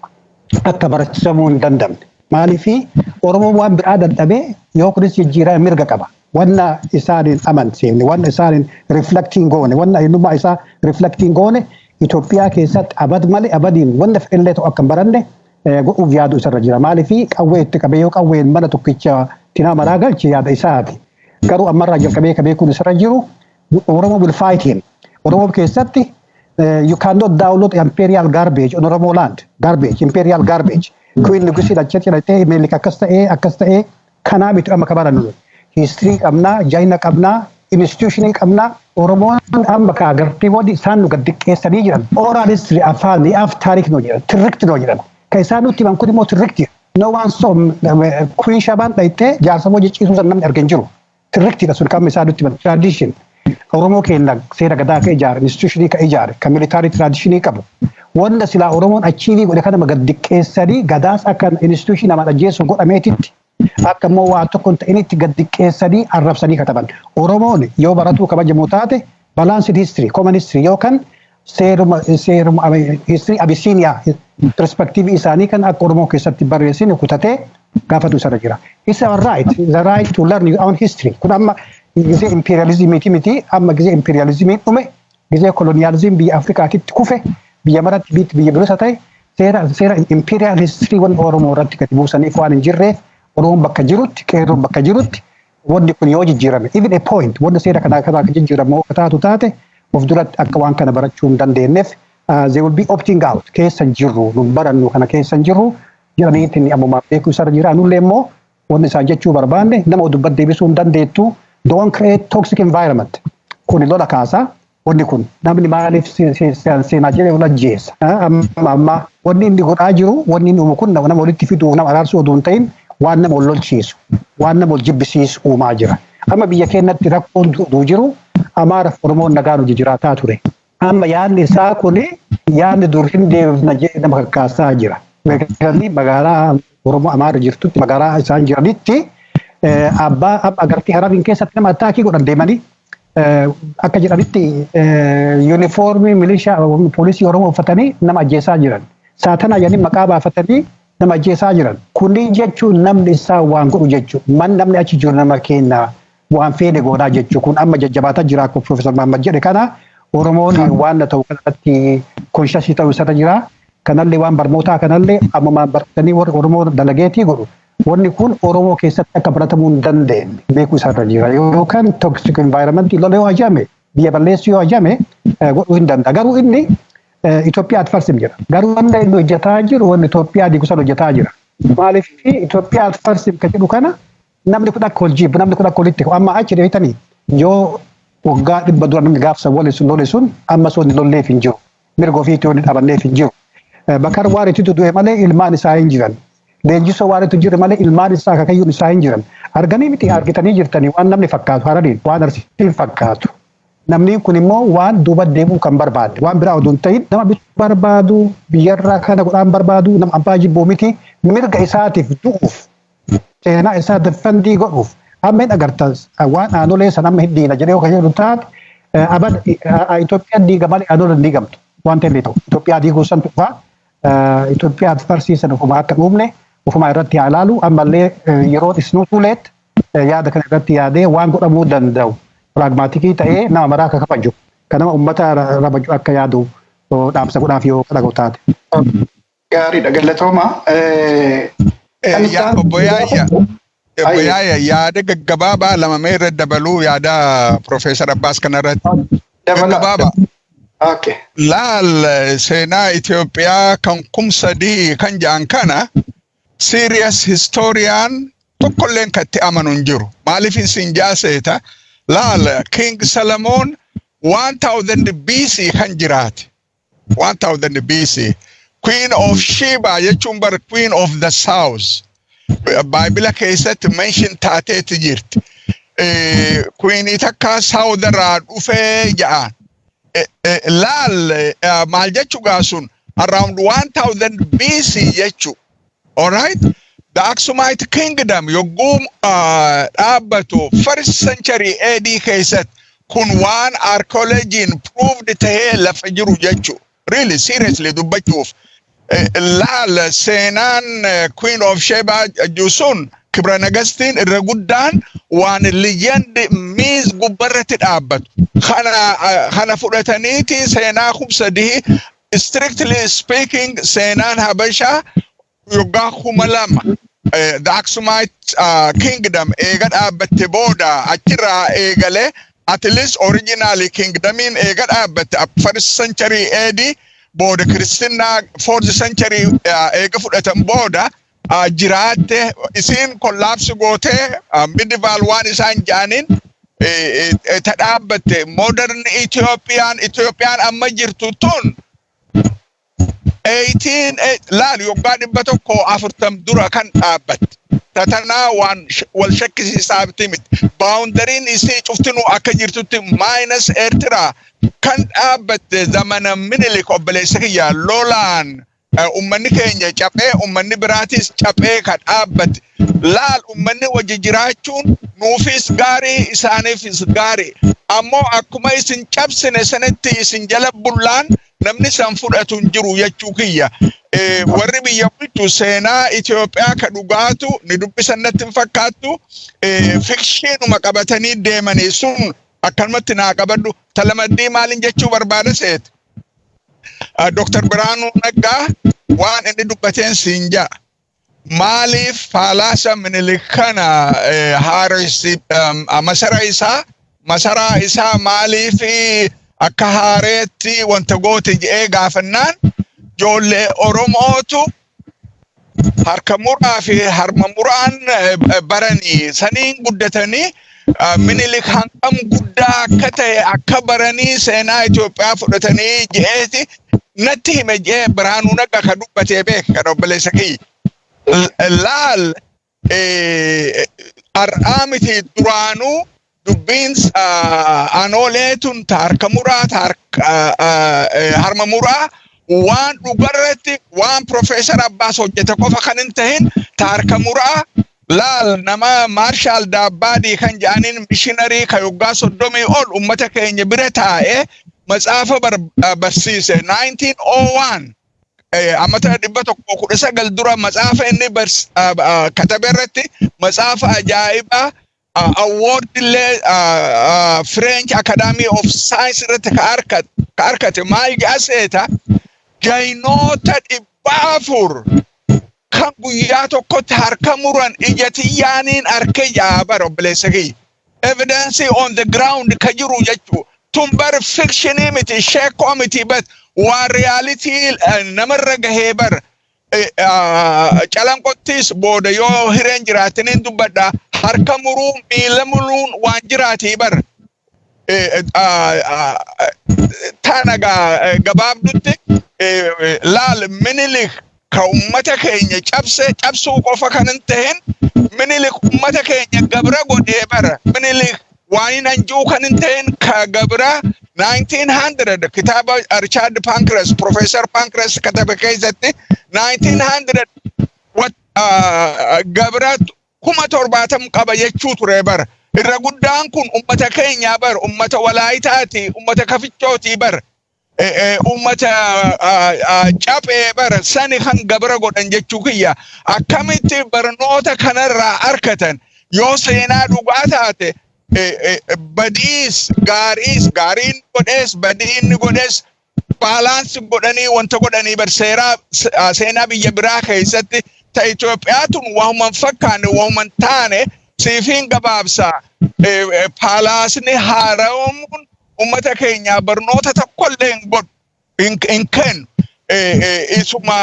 akka barsiisamuu hin dandamne. Maaliifii Oromoon waan biraa dadhabee yoo kunis jijjiirama mirga qaba. Wanna isaaniin amansiifne, wanna isaaniin reflecting goone, wanna eenyummaa isaa reflecting goone Itoophiyaa keessatti abad malee abadiin wanna fedhallee ta'u akka hin baranne godhuuf yaadu isarra jira. Maaliifii qawwee itti qabee yoo qawween mana tokkicha tinaa maraa galche yaada isaati. Garuu ammarraa jalqabee ka beekuun isarra jiru Oromoo will fight him. Oromoo keessatti you cannot download imperial garbage on Oromo land. Garbage, imperial garbage. Queen Nugusi lachatti hidhatee, Melik akkas ta'ee akkas ta'ee kanaa miti amma ka barannu. History qabnaa, jaayina qabnaa, institutionii qabnaa. Oromoon amma ka agartee wanti isaan nu gad xiqqeessanii jiran. Oral history, afaan af taarikii noo jedhan, tirrikti noo jedhan. Kan isaan nutti himan kun immoo tirrikti. No one saw Queen Shabaan dhayitee jaarsa jecciisuu san namni argan jiru. Tirriktiidha sun kan isaan nutti himan. Tradition. Oromoo keenya seera gadaa ka ijaare, institutionii ka ijaare, kan military traditionii qabu. Wanta silaa Oromoon achievii godhe kana gad xiqqeessanii, gadaas akka institutionii nama ajjeesu godhameetitti, akka immoo waa tokko hin ta'initti gad xiqqeessanii arrabsanii kataban. Oromoon yoo baratuu kabajamu taate, balanced history, common history yookaan seeruma history Abisiiniyaa perspective isaanii kan akka Oromoo keessatti barreessine kutatee gaafatu isarra jira. It's our right, the right to learn your own history. Kun amma gisee imperializimiiti miti, amma gisee imperializimiin dhume, gisee colonialism biyya Afrikaatitti kufe, biyya maratti biyya bilisa ta'e, seera imperial history wanni Oromoo irratti gadi buusaniif waan hin jirreef, Oromoon bakka jirutti, qeerroon bakka jirutti, wanni kun yoo jijjiirame, even a point, wanni seera kanaa kanaa akka jijjiiramu taatu taate, of duratti akka waan kana barachuu hin dandeenyeef, they will be opting out, keessa hin jirru, nun barannu, kana keessa hin jirru jedhaniitiin ammumaa beekuu isarra jira. Nullee immoo wanni isaan jechuu barbaanne, nama dubbat deebisuu hin dandeettu, don't create toxic environment. Kun lola kaasaa. Wanni kun namni maaliif seenaa jedhee wal ajjeessa? Amma amma wanni inni godhaa jiru, wanni inni uumu kun nama walitti fiduu, nama araarsuu oduu hin ta'in, waan nama wal lolchiisu, waan nama wal jibbisiisu uumaa jira. Amma biyya keenyatti rakkoon oduu jiru, Amaaraaf Oromoon nagaan hojii jiraataa ture. Amma yaadni isaa kun yaadni dur hin deebifna jedhee nama kakkaasaa jira. Magaalaa Oromoo Amaara jirtutti, magaalaa isaan jiranitti, abbaa agartee Harariin keessatti nama attackii godhan deemanii, akka jedhanitti yuunifoormii milishaa poolisii Oromoo uffatanii nama ajjeesaa jiran. Saatanaa jedhanii maqaa baafatanii nama ajjeesaa jiran. Kunniin jechuun namni isaa waan godhu jechuudha. Man namni achi jiru nama keenya waan feene godhaa jechuudha. Kun amma jajjabaataa jira, akka Profeesar Mahammad jedhe kana, Oromoon waan ta'u kanarratti consciousii ta'uu isarra jira. Kanallee waan barnootaa kanallee ammumaan baratanii warri Oromoo dalageetii godhu. Wanni kun Oromoo keessatti akka baratamuu hin dandeenye beekuu isarra jira. Yookaan toxic environment lola yoo hajame, biyya balleessuu yoo hajame, godhuu hin danda'a. Garuu inni Itoophiyaa አትፈርስም jedha. Garuu wanta inni hojjetaa jiru, wanni Itoophiyaa diigu sana hojjetaa jira. Maaliif Itoophiyaa አትፈርስም kan jedhu kana namni kun akka wal jibbu, namni kun akka walitti amma achi deebitanii yoo waggaa 100 dura namni gaafsa wal lole sun ammas wanni lolleef hin jiru. Mirga ofiitti wanni dhabanneef hin jiru. Bakar Waariitu du'e malee ilmaan isaa hin jiran. Leenjisoo Waariitu jira malee ilmaan isaa akaakayyuun isaa hin jiran. Arganii miti, argitanii jirtanii waan namni fakkaatu Harariin, waan Arsiin fakkaatu. Namni kun immoo waan duuba deemuu kan barbaade, waan biraa oduu hin ta'in, nama bituu barbaadu, biyyarraa kana godhaan barbaadu, nama abbaa jibbuu miti, mirga isaatiif du'uuf, seenaa isaa defendii godhuuf. Amma hin agarta, waan aanolee san amma hin diina jedhee yoo kan jedhu taate, abad Itoophiyaan diiga malee aanolee hin diigamtu waan ta'eef ta'u Itoophiyaa diiguu san dhufaa. Itoophiyaa farsiisan ofuma akka dhuumne ofuma irratti haa ilaalu. Ammallee yeroo isnuu tuuleet yaada kana irratti yaadee waan godhamuu danda'u, pragmaticii ta'ee nama maraa akka kabaju, kan nama uummata rabaju akka yaadu dhaamsa godhaaf yoo dhaga'u taate. Gaariidha, galatooma. Obbo Yaayya. Obbo Yaayya, yaada gaggabaabaa lama mee irra dabaluu, yaada Profeesar Abbaas kanarratti. Gaggabaabaa. Laal, seenaa Itoophiyaa kan 3000 kan jedhan kana serious historian tokkolleen kan itti amanu hin jiru. Maaliif isin jaaseeta? Laal, King Solomon 1000 BC kan jiraate. 1000 BC. Queen of Sheba jechuun bar Queen of the South. Baayibila keessatti mention taateeti jirti. Queenii takka South irraa dhufee ja'an. Laal, maal jechuu gaasun around 1000 BC jechu. Alright? The Aksumite Kingdom yogguu dhaabbatu first century AD keessatti, kun waan archaeologiin proved tahee lafa jiru jechu. Really seriously dubbachuuf. Laal, seenaan Queen of Sheba sun, Kibra Nagastiin, irra guddaan waan legend myth gubbarratti dhaabbatu. Kana fudhataniiti seenaa 3000. Strictly speaking, seenaan Habashaa yoggaa 2000 the Aksumite Kingdom eega dhaabbatte booda, achirraa eegale. At least originally kingdomiin eega dhaabbatte first century AD booda, kiristinnaa fourth century eega fudhatan booda. Jiraatte isiin collapse gootee medieval waan isaan jedhaniin ta dhaabbatte. Modern Itoophiyaan, Itoophiyaan amma jirtu tun 18 laal, yoggaa 140 dura kan dhaabbatte. Tatanaa waan wal shakkisiisaati miti. Boundaryn isii cuftinuu akka jirtutti, minus Eertiraa, kan dhaabbatte zamana Minilik, obboleessa kiyya. Lolaan ummanni keenya caphee, ummanni biraatis caphee kan dhaabbate. Laal, ummanni wajji jiraachuun nuufis gaarii, isaaniifis gaarii. Ammoo akkuma isin cabsine sanitti isin jala bullaan namni san fudhatu hin jiru jechuu kiyya. Warri biyya bulchu seenaa Itoophiyaa ka dhugaatu ni dubbisan natti hin fakkaattu. Fictionuma qabatanii deemanii sun akkanumatti naa qabadhu. Talamaddii maalin jechuu barbaada seete? Dr. Biraanuu Naggaa waan inni dubbateen siin ja'a. Maaliif palace Minilik kana haaressi, masaraa isaa maaliif akka haareetti wanta goote jedhee gaafannaan, ijoollee Oromootu harka muraa fi harma muraan baranii saniin guddatanii, Minilik hangam guddaa akka ta'e akka baranii seenaa Itoophiyaa fudhatanii je'eeti natti hime je'ee Biraanuu Naggaa ka dubbatee beek kan obboleessa kiyya. Laal, har'aa miti, duraanuu dubbiin aanoolee tun ta harka muraa, ta harma muraa waan dhugarratti waan Profeesar Abbaas hojjete qofa kan hin tahin. Ta harka muraa, laal, nama Maarshaal Daabbaadii kan jedhaniin, missionary ka yoggaa 30 ol ummata keenya bira taa'ee matsaafa barsiise, 1901, amata 119 dura matsaafa inni katabe irratti, matsaafa ajaa'ibaa award illee French Academy of Science irratti ka argate, maal jedha seeta? Jayinoota 400 kan guyyaa tokkotti harka muran ija xiyyaaniin harka jaabara, obboleessa kiyya. Evidence on the ground ka jiru jechuu. Tun bar fictionii miti, sheekoo miti, but waan reality namarra gahee bar. Calanqottis booda yoo hireen jiraatiniin dubbadha, harka muruu, miila muruun waan jiraatii bar. Tana gabaabdutti, laal, Minilik ka ummata keenya cabse, cabsuu qofa kan hin tahin, Minilik ummata keenya gabra godhee bara. Minilik waan hin hanjuu kan hin tahin ka gabra 1900, kitaaba Richard Pankhurst, Professor Pankhurst katabe keessatti, 1900 gabra 70,000 qaba jechuu ture bara. Irra guddaan kun ummata keenyaa bar, ummata Walaayitaati, ummata Kafichooti bar. Ummata caphee bara sani kan gabra godhan jechuu kiyya. Akkamitti barnoota kanarraa arkatan? Yoo seenaa dhugaa taate, badiis gaariis, gaariin godhees badiin godhees balance godhanii wanta godhanii bar. Seeraa seenaa biyya biraa keessatti ta Itoophiyaa tun wahuman fakkaanne, wahuman taane. Siifiin gabaabsaa, palaceni haara'uun ummata keenyaa barnoota tokkollee hin godhu, hin kennu. Isuma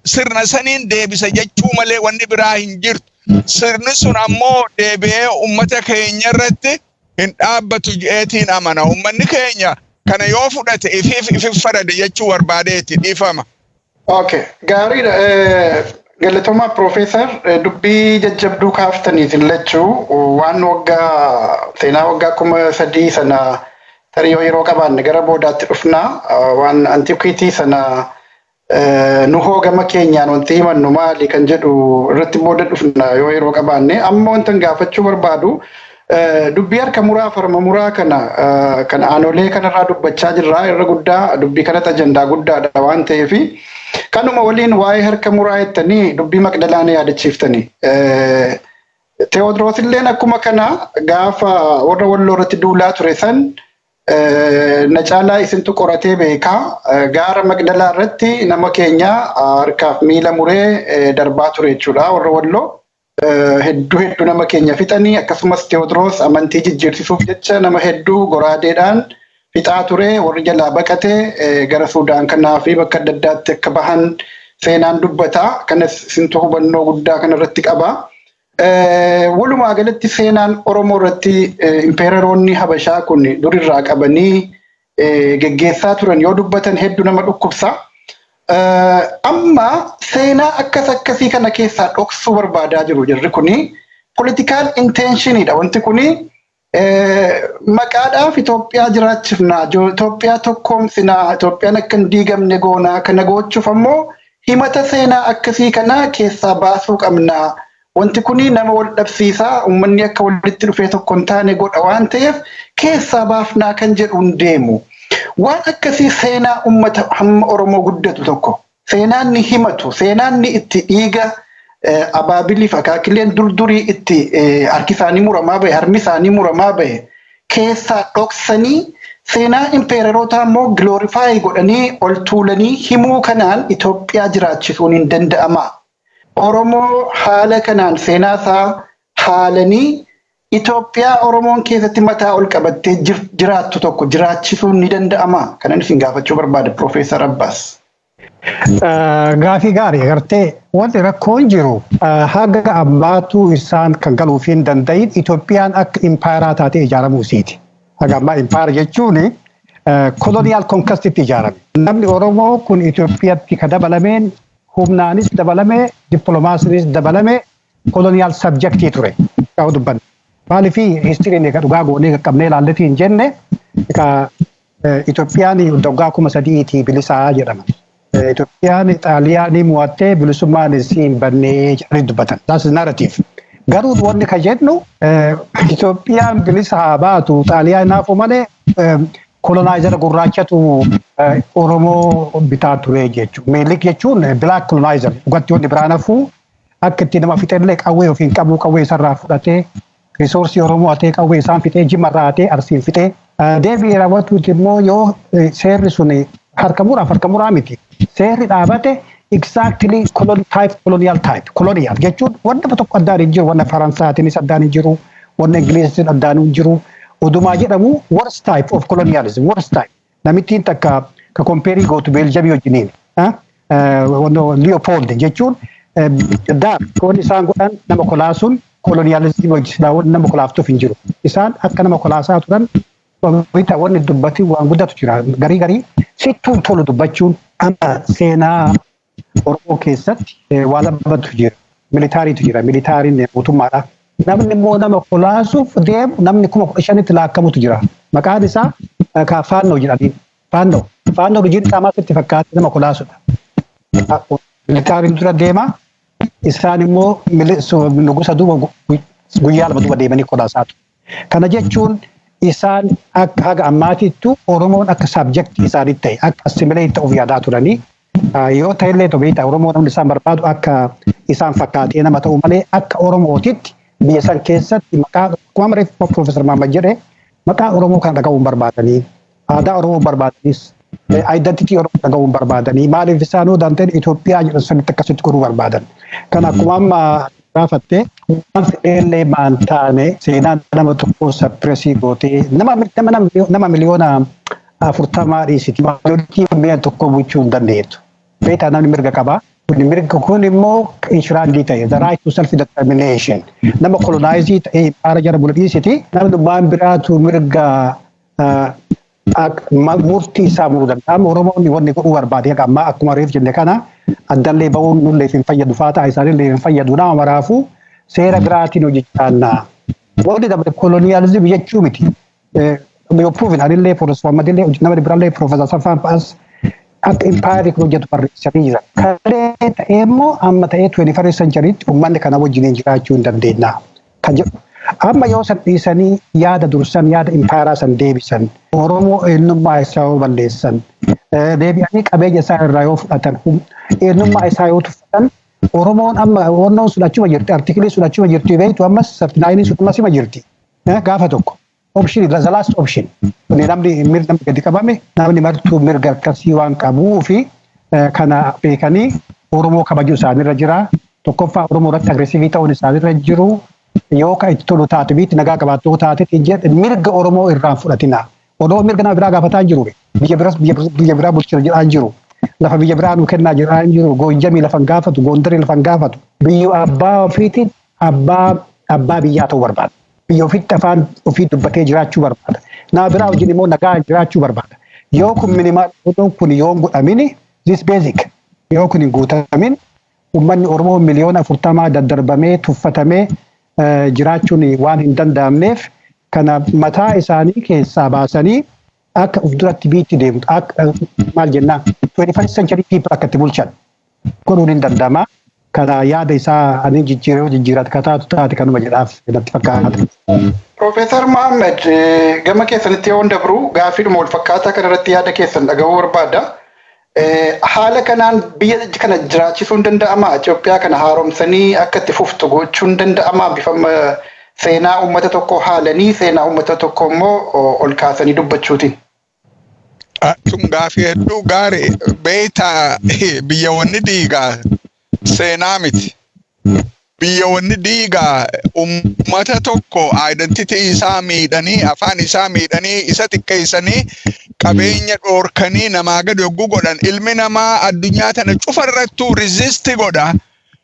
sirna saniin deebisa jechuu malee wanni biraa hin jirtu. Sirni sun ammoo deebi'ee ummata keenya irratti hin dhaabbatu je'eetiin amana. Ummanni keenya kana yoo fudhate ifiif ifif farade jechuu barbaadeeti, dhiifama. Okay, gaariidha. Galatoomaa Piroofeesar, dubbii jajjabduu kaaftaniitiin lachuu waan waggaa seenaa waggaa 3000 sana tarii yoo yeroo qabaanne gara boodaatti dhufna. Waan antiquity sana nu hoo gama keenyaan wanti himannu maali kan jedhu irratti booda dhufna yoo yeroo qabaanne. Amma wanta gaafachuu barbaadu, dubbii harka muraa farma muraa kana kan aanolee kanarraa dubbachaa jirra. Irra guddaa dubbii kanatti ajandaa guddaadha waan ta'eef, kanuma waliin waa'ee harka muraa jettanii dubbii Maqdalaan yaadachiiftanii. Teewodiroos illeen akkuma kana gaafa warra Walloo irratti duulaa ture san, na caalaa isintu qoratee beekaa, gaara Maqdalaa irratti nama keenya harkaaf miila muree darbaa ture jechuudha warra Walloo. Hedduu hedduu nama keenya fixanii, akkasumas Teewodiroos amantii jijjiirsisuuf jecha nama hedduu goraadeedhaan fixaa ture. Warri jalaa baqatee gara Suudaan kanaa fi bakka adda addaatti akka bahan Seenaan dubbataa kanas isintu hubannoo guddaa kanarratti qaba. Walumaa galatti seenaan Oromoo irratti impeereroonni Habashaa kun durirraa qabanii geggeessaa turan yoo dubbatan hedduu nama dhukkubsa. Amma seenaa akkas akkasii kana keessaa dhoksuu barbaadaa jiru jarri kuni. Political intentionidha wanti kuni. Maqaadhaaf Itoophiyaa jiraachifnaa, Itoophiyaa tokkoomsinaa, Itoophiyaan akka hin diigamne goonaa, kana gochuuf ammoo himata seenaa akkasii kana keessaa baasuu qabnaa. Wanti kuni nama wal dhabsiisaa, uummanni akka walitti dhufee tokko hin taane godha waan ta'eef keessaa baafnaa kan jedhu hin deemu. Waan akkasii seenaa uummata hamma Oromoo guddatu tokko, seenaan ni himatu, seenaan ni itti dhiiga abaabiliif akaakileen durdurii itti harki isaanii muramaa bahe, harmi isaanii muramaa bahe keessaa dhoksanii seenaa impeererootaa immoo glorify godhanii ol tuulanii himuu kanaan Itoophiyaa jiraachisuun hin danda'ama. Oromoo haala kanaan seenaa isaa haalanii Itoophiyaa Oromoon keessatti mataa ol qabattee jiraattu tokko jiraachisuun ni danda'ama. Kanan isin gaafachuu barbaade, Profeesar Abbaas. Gaafii gaarii. Agartee, wanti rakkoon jiru haga ammaatu isaan kan galuuf hin danda'in Itoophiyaan akka impaayeraa taatee ijaaramuu isiiti. Haga ammaa impaayera jechuun colonial conquestitti ijaarame. Namni Oromoo kun Itoophiyaatti ka dabalameen humnaanis dabalame, dippiloomaasiinis dabalame, colonial subjectii ture. Qabu dubbanne. Maaliif historyn egaa dhugaa goonee qaqqabnee ilaalletii hin jenne, Itoophiyaan waggaa 3000tii bilisaa jedhama. Itoophiyaan Xaaliyaanii mo'attee bilisummaan isii hin bannee jedhanii dubbatan. That's narrative. Garuu wanni ka jennu Itoophiyaan bilisa haa baatu, Xaaliyaan naafu malee colonizer gurraachatu Oromoo bitaa ture jechuudha. Minilik jechuun black colonizer. Dhugatti wanni biraan hafuu akka itti nama fixellee qawwee ofiin qabu, qawwee isarraa fudhatee, resourceii Oromoo hatee, qawwee isaan fixee, Jimmarraa hatee, Arsiin fixee. Deebi'ee raawwatuuti immoo yoo seerri sun harka muraaf harka muraa miti. Seerri dhaabate exactly type colonial type. Colonial jechuun wanta tokko addaan hin jiru, wanta Faransaatiinis addaan hin jiru, wanta Ingiliziinis addaan hin jiru. Odumaa jedhamu worst type of colonialism, worst type. Namittiin takka ka compareii gootu Beeljamii wajjiniin. Leopold jechuun daar wanni isaan godhan nama kolaasuun colonialism wajjin nama kolaaftuuf hin jiru. Isaan akka nama kolaasaa turan. Wanni dubbati waan guddatu jira. Garii garii sittuun tolu dubbachuun amma seenaa Oromoo keessatti waa lamatu jira. Militaryitu jira. Militaryn mootummaadha. Namni immoo nama kolaasuuf deemu namni 15,000tti laakkamutu jira. Maqaan isaa ka Faannoo jedhanii. Faannoo. Faannoo hojiin isaa maal sitti fakkaate? Nama kolaasudha. Militaryn dura deema. Isaan immoo nugusa duuba guyyaa 2 duuba deemanii kolaasaatu. Kana jechuun isaan akka haga ammaatittu Oromoon akka subjectii isaaniitti ta'e, akka assimilate ta'uuf yaadaa turanii. Yoo ta'ellee ta'u, beektaa, Oromoo namni isaan barbaadu akka isaan fakkaatee nama ta'u malee akka Oromootitti biyya san keessatti maqaa, akkuma mareef Profeesar Mahammad jedhe, maqaa Oromoo kana dhaga'uu hin barbaadanii, aadaa Oromoo barbaadanis, identity Oromoo dhaga'uu hin barbaadanii. Maaliif isaanuu danteen Itoophiyaa jedhan sanitti akkasitti godhuu barbaadan. Kana akkuma amma gaafatte, waan fedheellee maan taane seenaa nama tokko suppressii gootee nama 40 miliyoona dhiisiti. Majority 1 miliyoona bulchuu hin dandeettu. Beektaa, namni mirga qabaa. Kun mirga kun immoo enshrined ta'e, the right to self determination. Nama colonize ta'ee haara jara bula dhiisiti. Namni waan biraatu mirga murtii isaa muruu danda'a. Oromoonni wanni godhuu barbaade amma akkuma reef jenne kana addallee ba'uun nullee hin fayyadu faa ta'a, isaanillee hin fayyadu, nama maraafuu seera biraatiin hojjechaa. Wanni dabre colonialism jechuu miti. Yoo proven anillee, Profeesar Mahammadillee, nama biraallee, Profeesar Saffaan fa'as akka empire kun hojjetu barreessanii jiran. Kalee ta'ee immoo amma ta'ee 21st centurytti uummanni kana wajjiniin jiraachuu hin dandeenya. Kan jedhu. Amma yoo san dhiisanii yaada dursan, yaada impaayeraa san deebisan, Oromoo eenyummaa isaa yoo balleessan, deebi'anii qabeenya isaa irraa yoo fudhatan, eenyummaa isaa yoo tuffatan, Oromoon amma wannoon sun achuma jirti, articleii sun achuma jirti, beektu, ammas 39 sun ammas ima jirti. Gaafa tokko. Option, the last option. Kuni namni namni gadi qabame, namni martuu mirga akkasii waan qabuu fi kana beekanii Oromoo kabajuu isaanirra jira. Tokkoffaa Oromoo irratti aggressive ta'uun isaanirra jiru. Yoo ka itti tolu taate, biitti nagaa qabaattuu taate jedhe, mirga Oromoo irraan fudhatina. Oromoo mirga nama biraa gaafataa hin jiru. Biyya biras biyya biraa bulchina jedhaa hin jiru. Lafa biyya biraa nu kennaa jira hin jiru. Goojjamii lafa hin gaafatu, Goondarii lafa hin gaafatu. Biyyi abbaa ofiitiin abbaa biyyaa ta'uu barbaada. Biyya ofiitti afaan ofii dubbatee jiraachuu barbaada. Nama biraa wajjin immoo nagaa jiraachuu barbaada. Yoo kun minimal kun yoo hin godhamini, this basic yoo kun hin guutamin, uummanni Oromoo 40 miliyoona daddarbamee tuffatamee jiraachuun waan hin danda'amneef, kana mataa isaanii keessaa baasanii akka uf duratti biitti deemtu, akka maal jennaan, 21st century people akka itti bulchan godhuun hin danda'ama. Kana yaada isaa ani jijjiiree jijjiirate ka taatu taate kanuma jedhaaf natti fakkaata. Profeesar Mohaammed, gama keessanitti yoo dabru gaaffiidhuma wal fakkaataa kanarratti yaada keessan dhagahuu barbaada. Haala kanaan biyya kana jiraachisuun danda'amaa? Itoophiyaa kana haaromsanii akka itti fuftu gochuun danda'amaa? Bifa seenaa uummata tokko haalanii, seenaa uummata tokko immoo ol kaasanii dubbachuutiin. Tun gaafii hedduu gaarii. Beektaa, biyya wanni diigaa seenaa miti. Biyya wanni diigaa ummata tokko identity isaa miidhanii, afaan isaa miidhanii, isa xiqqeessanii, qabeenya dhoorkanii, namaa gadi yogguu godhan, ilmi namaa addunyaa tana cufarrattuu resist godha.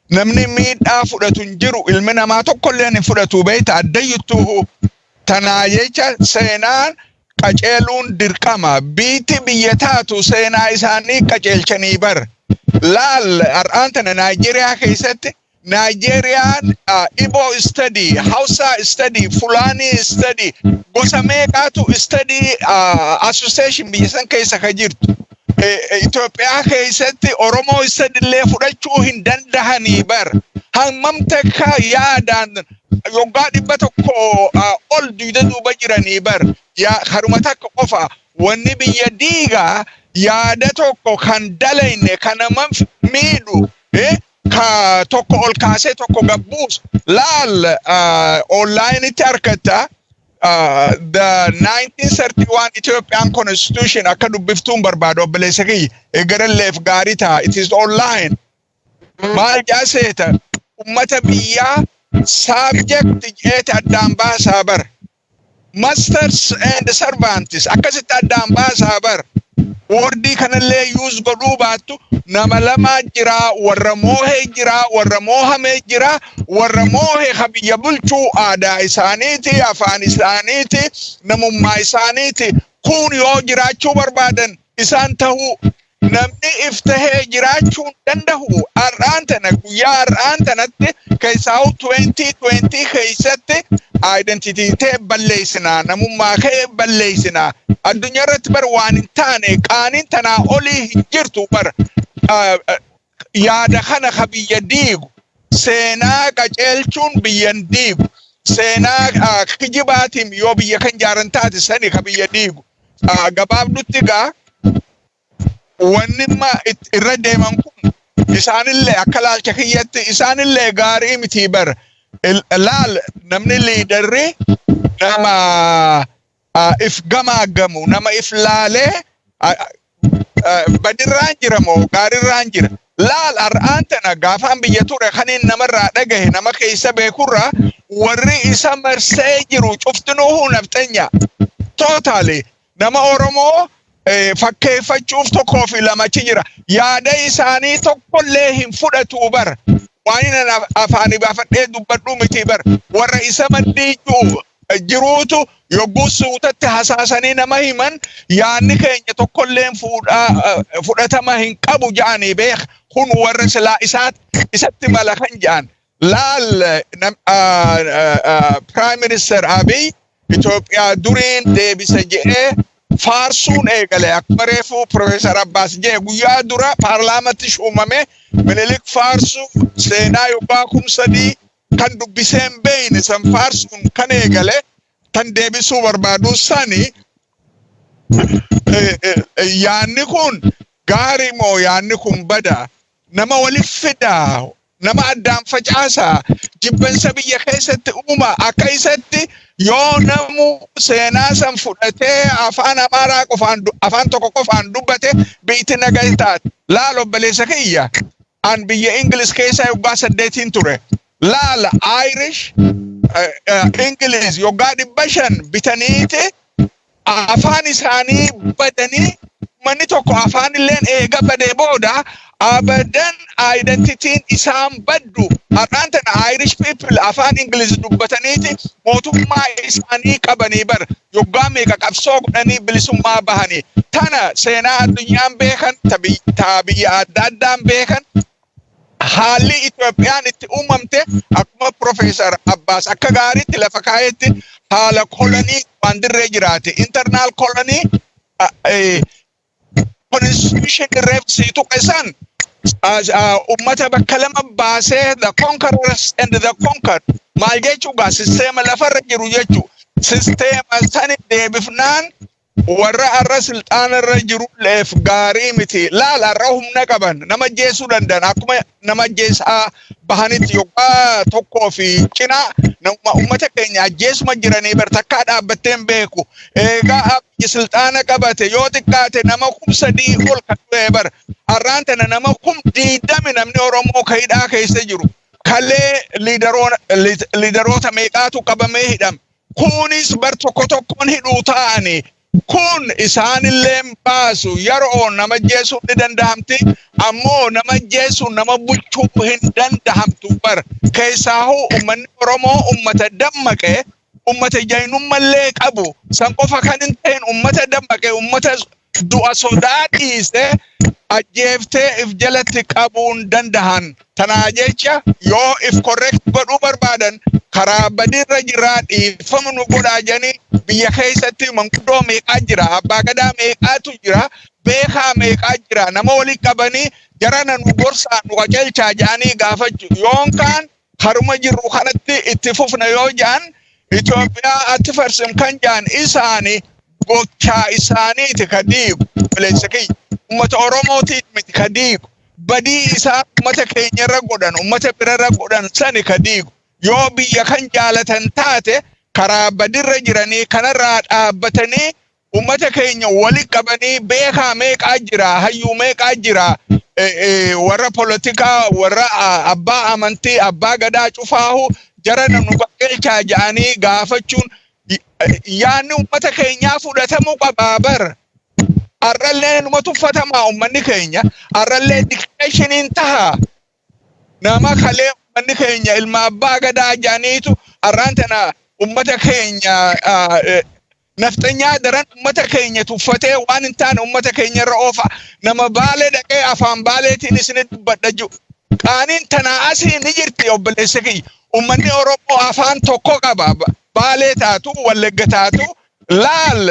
Namni miidhaa fudhatu hin jiru, ilmi namaa tokkollee hin fudhatu, beekta, addayyuttuu. Tanaa jecha seenaan qaceeluun dirqama. Biitti biyya taatu seenaa isaanii qaceelchanii bar. Laal, har'aan tana Naayijeeriyaa keessatti Naayijeeriyaan Ibo study, Hausa study, Fulani study, gosa meeqaatu study association biyya san keessa ka jirtu. Itoophiyaa keessatti Oromoo study illee fudhachuu hin dandahanii bar. Hammam takka yaadaan yoggaa 100 ol dugda duuba jiranii bar. Haruma takka qofa wanni biyya diigaa yaada tokko kan dalayne, kan nama miidhu, ka tokko ol kaasee tokko gabbuus. Laal, onlineitti argatta the 1931 Ethiopian Constitution. Akka dubbiftuun barbaadu, obboleessa kiyya, egerelleef gaarii ta'a. It is online. Maal jaaseeta? Ummata biyyaa subject jeete addaan baasaa bar, masters and servants akkasitti addaan baasaa bar. Wordii kanallee use godhuu baattu, nama lamaa jira: warra moohee jira, warra moohamee jira. Warra moohee ka biyya bulchuu aadaa isaaniiti, afaan isaaniiti, namummaa isaaniiti. Kun yoo jiraachuu barbaadan isaan tahuu, namni if tahee jiraachuu hin danda'u. Har'aan tana, guyyaa har'aan tanatti keessaa'u, 2020 keessatti identity ta'e balleessinaa, namummaa ka'e balleessinaa. Addunyaa irratti bar waan hin taane, qaaniin tanaa olii hin jirtu bar. Yaada kana ka biyya diigu seenaa qaceelchuun biyya hin diigu. Seenaa kijibaatiin yoo biyya kan jaaran taate, sani ka biyya diigu. Gabaabdutti gaa, wanni irra deeman kun isaanillee akka laalcha kiyyatti isaanillee gaarii miti bar. Laal, namni leaderri nama if gamaaggamu, nama if laalee badirraan jira moo gaarirraan jira. Laal, har'aan tana gaafaan biyya ture kaniin namarraa dhagahe, nama keessa beekurraa, warri isa marsee jiru cuftinuu nafxenya. Totally nama Oromoo fakkeeffachuuf tokkoo fi lamachi jira. Yaada isaanii tokkollee hin fudhatu bar. Waan inni afaanii baafadhee dubbadhu miti bar. Warra isa maddii jiruutu yogguu suutatti hasaasanii nama himan, yaadni keenya tokkolleen fudhatama hin qabu ja'anii beek. Kun warra silaa isatti mala kan ja'an. Laal, Prime Minister Abiy Itoophiyaa duriin deebisa je'ee faarsuun eegale. Akkuma reefu Profeesar Abbaas jee, guyyaa dura paarlaamatti shuumame Minilik faarsuu, seenaa yoggaa 3000 kan dubbisee hin beeyne san faarsuun kan eegale, kan deebisuu barbaadu sani. Yaanni kun gaarii moo yaanni kun bada? Nama walif fidaa, nama addaan facaasaa, jibbansa biyya keessatti uuma? Akka isatti yoo namu seenaa san fudhatee afaan Amaaraa qofaan, afaan tokko qofaan dubbate, biyyi nagaa taate. Laal, obboleessa kiyya, an biyya Ingiliz keessa yoggaa 8 ture. Laal, Irish Ingiliz yoggaa 500 bitaniiti afaan isaanii badanii. Ummanni tokko afaan illeen eega badee booda abadan identityn isaan baddu. Har'aan tana Irish people afaan Ingiliz dubbataniiti mootummaa isaanii qabanii bar, yoggaa meeqa qabsoo godhanii bilisummaa bahanii. Tana seenaa addunyaan beekan, ta biyya adda addaan beekan. Haalli Itoophiyaan itti uumamte, akkuma Profeesar Abbaas akka gaariitti lafa kaa'etti, haala colony waan dirree jiraate, internal colony. Constitution reefsii tuqe san ummata bakka lama baasee, the conquerors and the conquered. Maal jechuu gaa, sisteema lafarra jiru jechuu. Sisteema sani deebifnaan warra arra silxaanarra jirulleef gaarii miti. Laal, arra humna qaban, nama jeesuu danda'an. Akkuma nama jeesaa bahanitti yoggaa tokkoo fi cinaa nama ummata keenya ajjeesuma jiranii bar, takkaa dhaabbatteen beeku. Eegaa Abiyyi silxaana qabate yoo xiqqaate nama 3000 ol kan du'e bar. Har'aan tana nama 20,000 namni Oromoo ka hidhaa keessa jiru. Kalee leaderoota meeqaatu qabamee hidhame. Kunis bar tokko tokkoon hidhuu ta'ani. Kun isaanillee baasu. Yeroo nama jeesuun ni danda'amti, ammoo nama jeesuun nama bulchuu hin danda'amtu bar. Keessaahuu ummanni Oromoo ummata dammaqe, ummata jaynummallee qabu. San qofa kan hin ta'in, ummata dammaqe, ummata du'a sodaa dhiise ajjeeftee if jalatti qabuun dandahan. Tanaa jecha yoo if correct godhuu barbaadan, karaa badirra jiraa, dhiifama nu godhaa jedhanii, biyya keessatti manguddoo meeqaa jira, abbaa gadaa meeqaatu jira, beekaa meeqaa jira, nama walii qabanii jarana nu gorsaa, nu qajeelchaa jedhanii gaafachuu. Yoon kaan haruma jirru kanatti itti fufna yoo jedhan, Itoophiyaa atti farsim kan jedhan isaani gochaa isaaniiti ka diigu. Obboleessa kiyya, ummata Oromootiif miti ka diigu. Badii isaan ummata keenyarra godhan, ummata birarra godhan sani ka diigu. Yoo biyya kan jaalatan taate, karaa badirra jiranii kanarraa dhaabbatanii ummata keenya wali qabanii, beekaa meeqaa jira, hayyuu meeqaa jira, warra polotikaa, warra abbaa amantii, abbaa gadaa cufaahu jara nu qajeelchaa jedhanii gaafachuun yaanni ummata keenyaa fudhatamuu qabaa bar. Arrallee numa tuffatamaa ummanni keenya, arrallee dictationiin taha. Nama kalee ummanni keenya ilma abbaa gadaa jedhaniitu arraan tana ummata keenya nafxanyaa daran ummata keenya tuffatee waan hin taane ummata keenya irra oofa. Nama Baalee dhaqee afaan Baaleetiin isinit dubbadha jiru. Qaaniin tanaa asii ni jirti, obboleessa kiyya. Ummanni Oromoo afaan tokko qaba. Baalee taatu, Wallagga taatu, laal,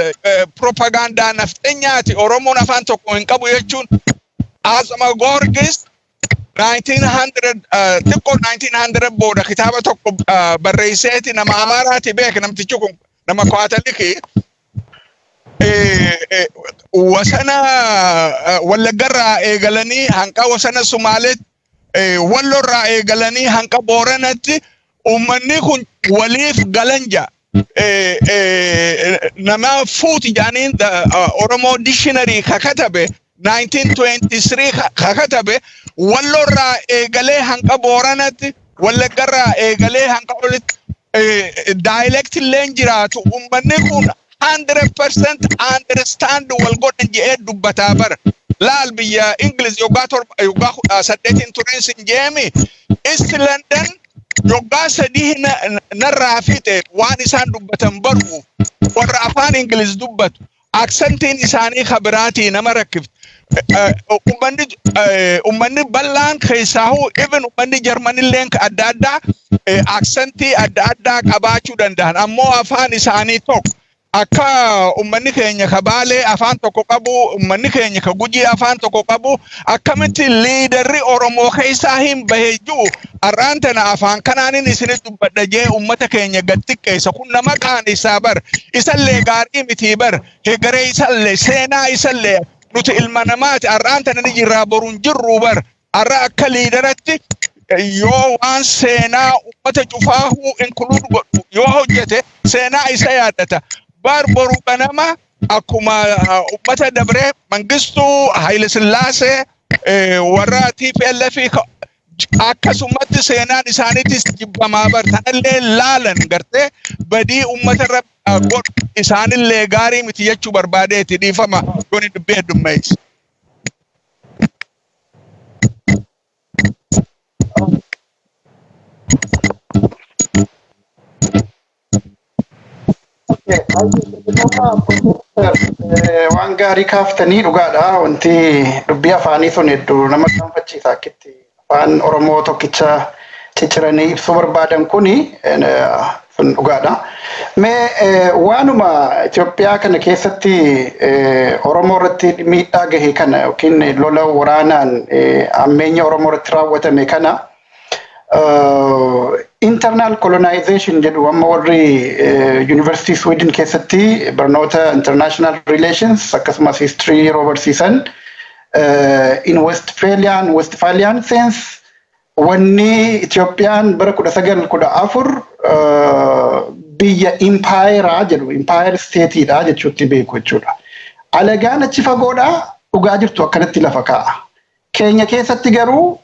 propagaandaa nafxanyaati. Oromoon afaan tokko hin qabu jechuun Asma Gorgis 1900 xiqqoo 1900 booda kitaaba tokko barreesseeti. Nama Amaaraati beek, namtichi kun nama Kaatolikii. Wasana Wallaggarraa eegalanii hanqa wasana Sumaaleetti, Wallorraa eegalanii hanqa Booranatti uummanni kun waliif galan ja'a. Nama fuuti jedhaniin Oromoo dictionary ka katabe 1923 ka katabe, Wallorraa eegalee hanqa Booranatti, Wallaggarraa eegalee hanqa olitti dialect illee jiraatu uummanni kun 100% understand wal godhan jedhee dubbataa bara. Laal, biyya Ingiliz yoggaa 7, yoggaa 18n tureen sin jeemi. East London yoggaa 3 narraa fixe waan isaan dubbatan baruuf. Warra afaan Ingiliz dubbatu accentiin isaanii kabiraatii nama rakkifti. Ummanni bal'aan keessaahuu, even ummanni Jarmanilleen adda addaa accentii adda addaa qabaachuu danda'an, ammoo afaan isaanii tokko. Akka ummanni keenya ka Baalee afaan tokko qabu, ummanni keenya ka Gujii afaan tokko qabu, akkamitti leaderri Oromoo keessaa hin bahee jiru har'aan tana afaan kanaanin isinit dubbadha jee ummata keenya gad xiqqeessa? Kun nama qaanisaa bar. Isallee gaarii mitii bar. Hegaree isallee, seenaa isallee, nuti ilma namaati. Har'aan tana ni jirraa, boruun jirru bar. Har'a akka leaderatti yoo waan seenaa ummata cufaahuu include godhu yoo hojjete, seenaa isa yaadata bar. Boru ganama akkuma ummata dabree, Mangistuu Haile Sillaasee, warra TPLF Akkasumatti seenaan isaaniitis jibbamaa bar. Tanallee laalan gartee badii uummata irra godhu isaanillee gaarii miti jechuu barbaadeeti. Dhiifama yoon dubbii heddummeesse. Waan gaarii kaaftanii, dhugaadha. Wanti dubbii afaanii sun hedduu nama gaanfachiisa. Akkitti afaan Oromoo tokkicha cicciranii ibsuu barbaadan kuni sun dhugaadha. Mee waanuma Itoophiyaa kana keessatti Oromoo irratti miidhaa gahe kana yookiin lola waraanaan hammeenya Oromoo irratti raawwatame kana internal colonization jedhu. Amma warri University Sweden keessatti barnoota international relations akkasumas history yeroo barsiisan, in Westphalian sense wanni Itoophiyaan bara 1914 biyya impaayeraa jedhu, empire stateiidha jechuutti beeku jechuudha. Alagaan achi fagoodha dhugaa jirtu akkanatti lafa kaa'a. Keenya keessatti garuu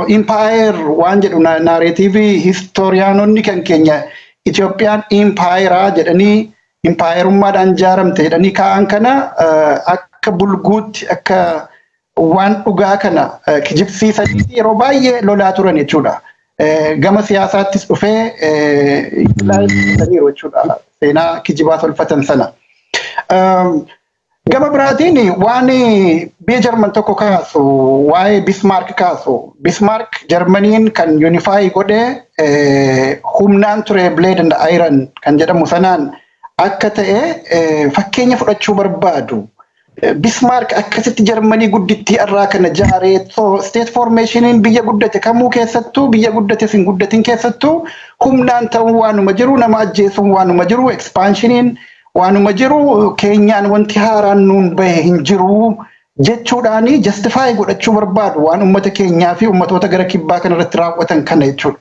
empire waan jedhu narrative historianonni kan keenya Itoophiyaan impaayeraa jedhanii, impaayerummaadhaan ijaaramte jedhanii kaa'an kana akka bulguutti, akka waan dhugaa kana kijibsiisanii yeroo baay'ee lolaa turan jechuudha. Gama siyaasaattis dhufee jechuudha. Seenaa kijibaa tolfatan sana. Gama biraatiin waan biyya Jarman tokko kaasu, waa'ee Bismarck kaasu. Bismarck Jarmaniin kan unify godhee humnaan ture, Blood and Iron kan jedhamu sanaan akka ta'e fakkeenya fudhachuu barbaadu. Bismarck akkasitti Jarmanii guddittii irraa kana jaaree, state formationiin biyya guddate kamuu keessattuu, biyya guddates hin guddatin keessattuu, humnaan ta'uun waanuma jiru, nama ajjeesuun waanuma jiru, expansioniin waanuma jiru, keenyaan wanti haaraan nuun bahe hin jiru jechuudhaani justify godhachuu barbaadu waan uummata keenyaa fi uummatoota gara kibbaa kanarratti raawwatan kana jechuudha.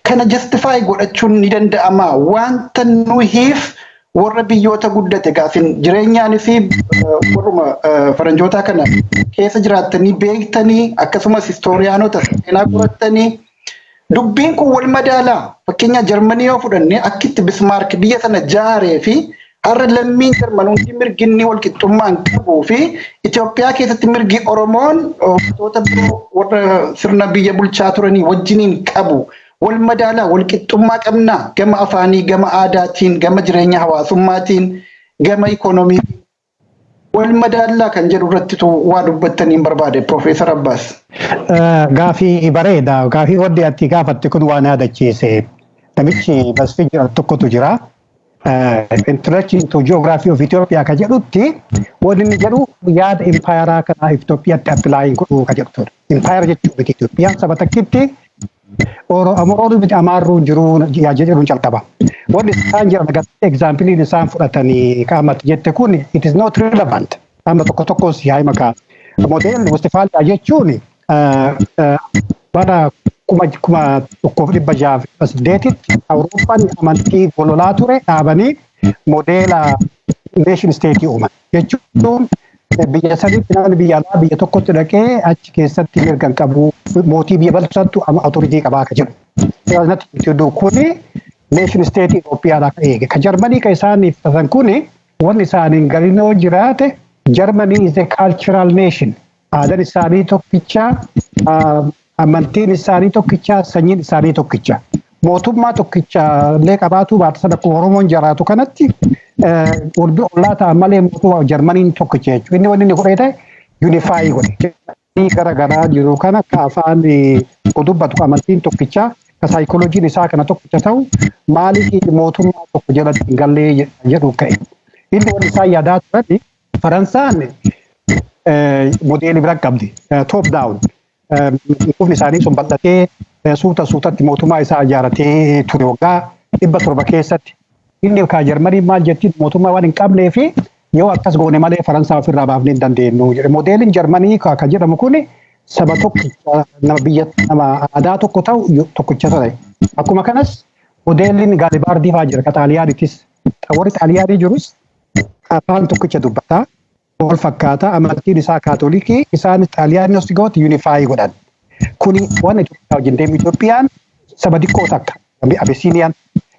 Kana justify godhachuun ni danda'ama. Wanta nuhiif warra biyyoota guddate gaafin jireenyaanis warruma faranjootaa kana keessa jiraattanii beektanii, akkasumas historianota seenaa qorattanii, dubbiin kun wal madaalaa? Fakkeenya Jarmanii yoo fudhanne, akkitti Bismaark biyya sana jaaree fi har'a lammiin Jarman hundi mirgi inni walqixxummaan qabuu fi Itoophiyaa keessatti mirgi Oromoon uummattoota biroo warra sirna biyya bulchaa turanii wajjiniin qabu wal madaalaa? Walqixxummaa qabnaa gama afaanii, gama aadaatiin, gama jireenya hawaasummaatiin, gama ikoonomiitiin wal madaallaa kan jedhu irrattitu waa dubbattanii hin barbaade, Profeesar Abbaas. Gaafii bareeda. Gaafii waddi ati gaafatte kun waan yaadachiise. Namichi Basfii jedhamu tokkotu jira. Introduction to Geography of Ethiopia ka jedhutti wanni inni jedhu yaada impaayaraa kana Itoophiyaatti apply godhuu ka jedhu ture. Impaayara jechuun miti, Itoophiyaan saba takkitti, Oromoo miti, Amaarruu jiru jedhuun calqaba. Wanni isaan jiran agartee, exampleiin isaan fudhatanii qaamatti jette kun it is not relevant. Amma tokko tokkos yaa'ii maqaa. Modeelli Westfaaliyaa jechuun bara 1608tti Awurooppaan amantii gololaa ture dhaabanii modeela nation state uuman. Jechuun biyya sadiitti namni biyya alaa biyya tokkotti dhaqee achi keessatti mirga hin qabu, mootii biyya bal'aatu authority qabaa akka jedhu. Natti kuni nation state Itoophiyaadhaa kan eege. Ka Jarmanii ka isaan ibsatan kuni wanni isaaniin galinoo jiraate, Germany is a cultural nation. Aadaan isaanii tokkicha, amantiin isaanii tokkicha, sanyiin isaanii tokkicha. Mootummaa tokkicha illee qabaatu baata sana akkuma Oromoon jiraatu kanatti wal ollaa ta'an malee mootummaa Jarmaniin tokkicha jechuudha. Inni wanni inni godhee ta'e unify godhe. Gara garaa jiru kana ka afaan dubbatu, amantiin tokkicha, ka saayikoloojiin isaa kana tokkicha ta'u, maaliif mootummaa tokko jalatti hin gallee jedhu ka'e. Inni wanni isaan yaadaa turan, Faransaan modeelii bira qabdi. Top down. Qufni isaanii sun bal'atee suuta suutatti mootummaa isaa ijaarratee ture waggaa 700 keessatti. Inni kaa Jarmanii maal jetti? Mootummaa waan hin qabnee fi yoo akkas goone malee Faransaa ofirraa baafnee hin dandeenyu jedhe. Modeeliin Jarmanii kan jedhamu kuni saba tokkicha, nama biyya, nama aadaa tokko ta'u tokkicha ta'e. Akkuma kanas modeeliin Gaalibaardii fa'aa jira, ka Xaaliyaaniitis. Warri Xaaliyaanii jirus afaan tokkicha dubbataa. Wal fakkaata, amantiin isaa Kaatolikii, isaan Xaaliyaanii Ostigoot unify godhan. Kuni waan Itoophiyaa wajjin deemu, Itoophiyaan saba xiqqoo takka Abisiiniyaan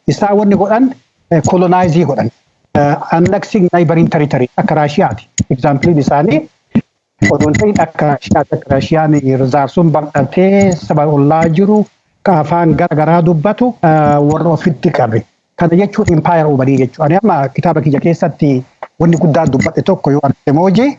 isaa wanni godhan colonize godhan. Annexing neighboring territory akka Raashiyaati. Exampleiin isaanii oduun ta'in akka Raashiyaati. Akka Raashiyaan zaarsuun bal'atee saba ollaa jiru ka afaan gara garaa dubbatu warra ofitti qabe. Kana jechuun impaayera uumanii jechuudha. Ani amma kitaaba kiyya keessatti wanni guddaan dubbadhe tokko yoo argite moojii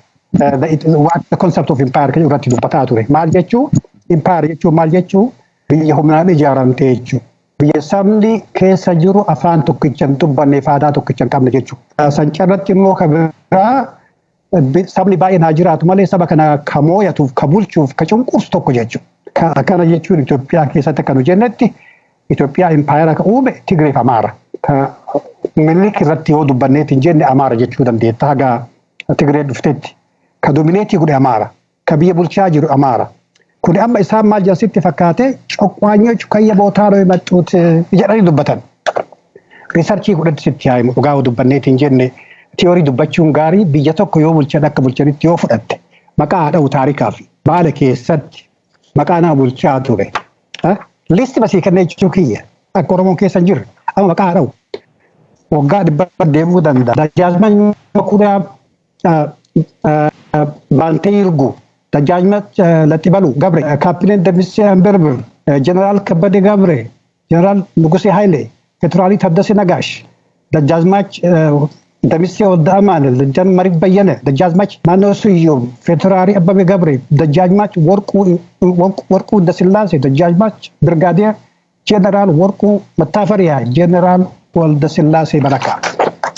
what the concept of empire kan irratti dubbataa ture. Maal jechuu? Empire jechuun maal jechuu? Biyya humnaan ijaaramte jechuudha. Biyya sabni keessa jiru afaan tokkicha hin dubbanne fi aadaa tokkicha hin qabne jechuudha. San carratti immoo kan biraa sabni baay'een haa jiraatu malee saba kana ka mooyatuuf, ka bulchuuf, ka cunqursu tokko jechuudha. Akkana jechuun Itoophiyaa keessatti akka nu jennetti Itoophiyaa impaayera ka uume Tigreef Amaara. Ka Minilik irratti yoo dubbanneet hin jenne Amaara jechuu dandeetta haga Tigree dhuftetti. Ka dominate godhe Amaara. Ka biyya bulchaa jiru Amaara. Kuni amma isaan maal jedhan fakkaate ጨቋኞች ከየቦታ ነው የመጡት jedhanii dubbatan. Research godhatti sitti haa himu, dhugaa dubbanneet hin jenne theory dubbachuun gaarii. Biyya tokko yoo bulchan akka bulchanitti yoo fudhatte maqaa haadha'u taarikaa fi Baale keessatti maqaa nama bulchaa ture. List basii kennee jechuu kiyya akka Oromoon keessa hin jirre amma maqaa haadha'u. Waggaa 100 deemuu danda'a. Dajjaazman Makuraa Baantee Yirguu, Dajjaazmach Laxibalu Gabre, Kaapineen Damisee Amberbir, Jeneraal Kabbade Gabre, Jeneraal Nugusee Haile, Fetraali Taddase Nagaash, Dajjaazmach Damisee Wolde Amanuel, Dajjan Marik Bayyane, Dajjaazmach Maannoo Suyyoom, Fetraari Abbabe Gabre, Dajjaazmach Warquu Dasillaase, Dajjaazmach Birgaadeer Jeneraal Warquu Mattaafariyaa, Jeneraal Waldasillaasee Barakaa.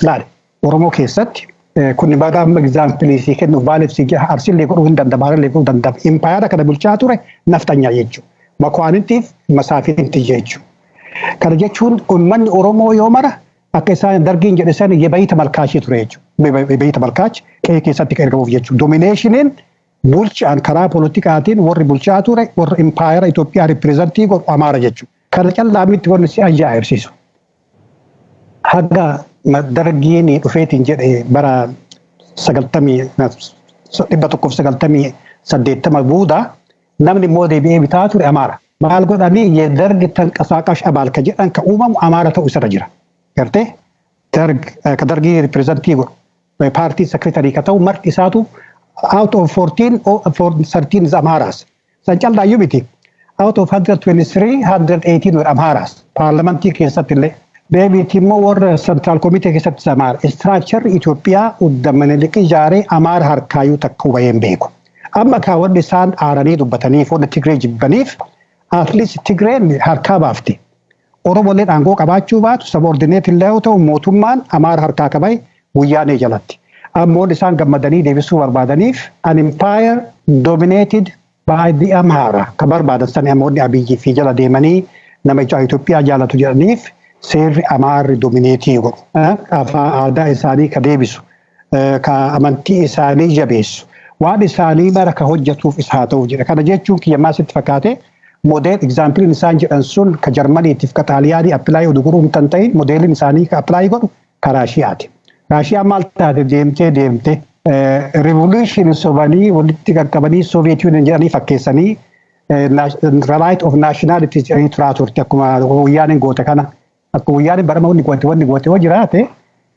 Laale Oromoo keessatti kun baga amma example sii kennuuf Baaleef sii Arsillee godhuu hin danda'amu, Hararlee godhuu danda'amu. Impaayera kana bulchaa ture naftanyaa jechuudha. Makwaanittiif masaafinti jechuudha. Kana jechuun uummanni Oromoo yoo mara akka isaan dargiin jedhe san የበይ ተመልካች ture jechuudha. የበይ ተመልካች qe'ee keessatti kan ergamuuf jechuudha. Dominationiin bulchaan karaa poolitikaatiin warri bulchaa ture warra impaayera Itoophiyaa represent godhu Amaara jechuudha. Kana callaa miti wanni si ajaa'ibsiisu. Haga dargiin dhufeetiin jedhe bara 1980 booda namni immoo deebi'ee bitaa ture Amaara. Maal godhanii የደርግ ተንቀሳቃሽ አባል ka jedhan ka uumamu Amaara ta'uu isarra jira. Gartee darg ka dargii represent godhu paartii secretary ka ta'u marti isaatu out of 14 or 13 is Amharas. San callaayyuu miti. Out of 123, 118 were Amharas. Paarlamentii keessatti illee. Deebiitti immoo warra central committee keessatti Amaara. Structure Itoophiyaa udda Minilik ijaaree Amaara harkaayyuu takka huba'ee hin beeku. Amma kaawwanni isaan aaranii dubbataniif warra Tigree jibbaniif at least Tigreen harkaa baafti. Oromolleen aangoo qabaachuu baatu subordinate illee yoo ta'u mootummaan Amaara harkaa qabay guyyaanee jalatti. Ammoo isaan gammadanii deebisuu barbaadaniif an empire dominated by the Amhara ka barbaadan sani ammoonni Abiyyi fi jala deemanii nama Itoophiyaa jaalatu jedhaniif seerri Amaarri dominate godhu. Afaan aadaa isaanii ka deebisu, ka amantii isaanii jabeessu, waan isaanii mara ka hojjetuuf isa haa ta'u jedha. Kana jechuun kiyyamaa sitti fakkaate model exampleiin isaan jedhan sun ka Jarmaniitiif ka Xaaliyaanii apply oduu godhuu hin ta'in modeliin isaanii ka apply godhu ka Raashiyaati. Raashiyaan maal taate? Deemtee deemtee revolution sobanii walitti qaqqabanii Soviet Union jedhanii fakkeessanii right of nationalities jedhanii turaa turte. Akkuma wayyaaniin goote kana, akkuma wayyaaniin barama wanni goote yoo jiraate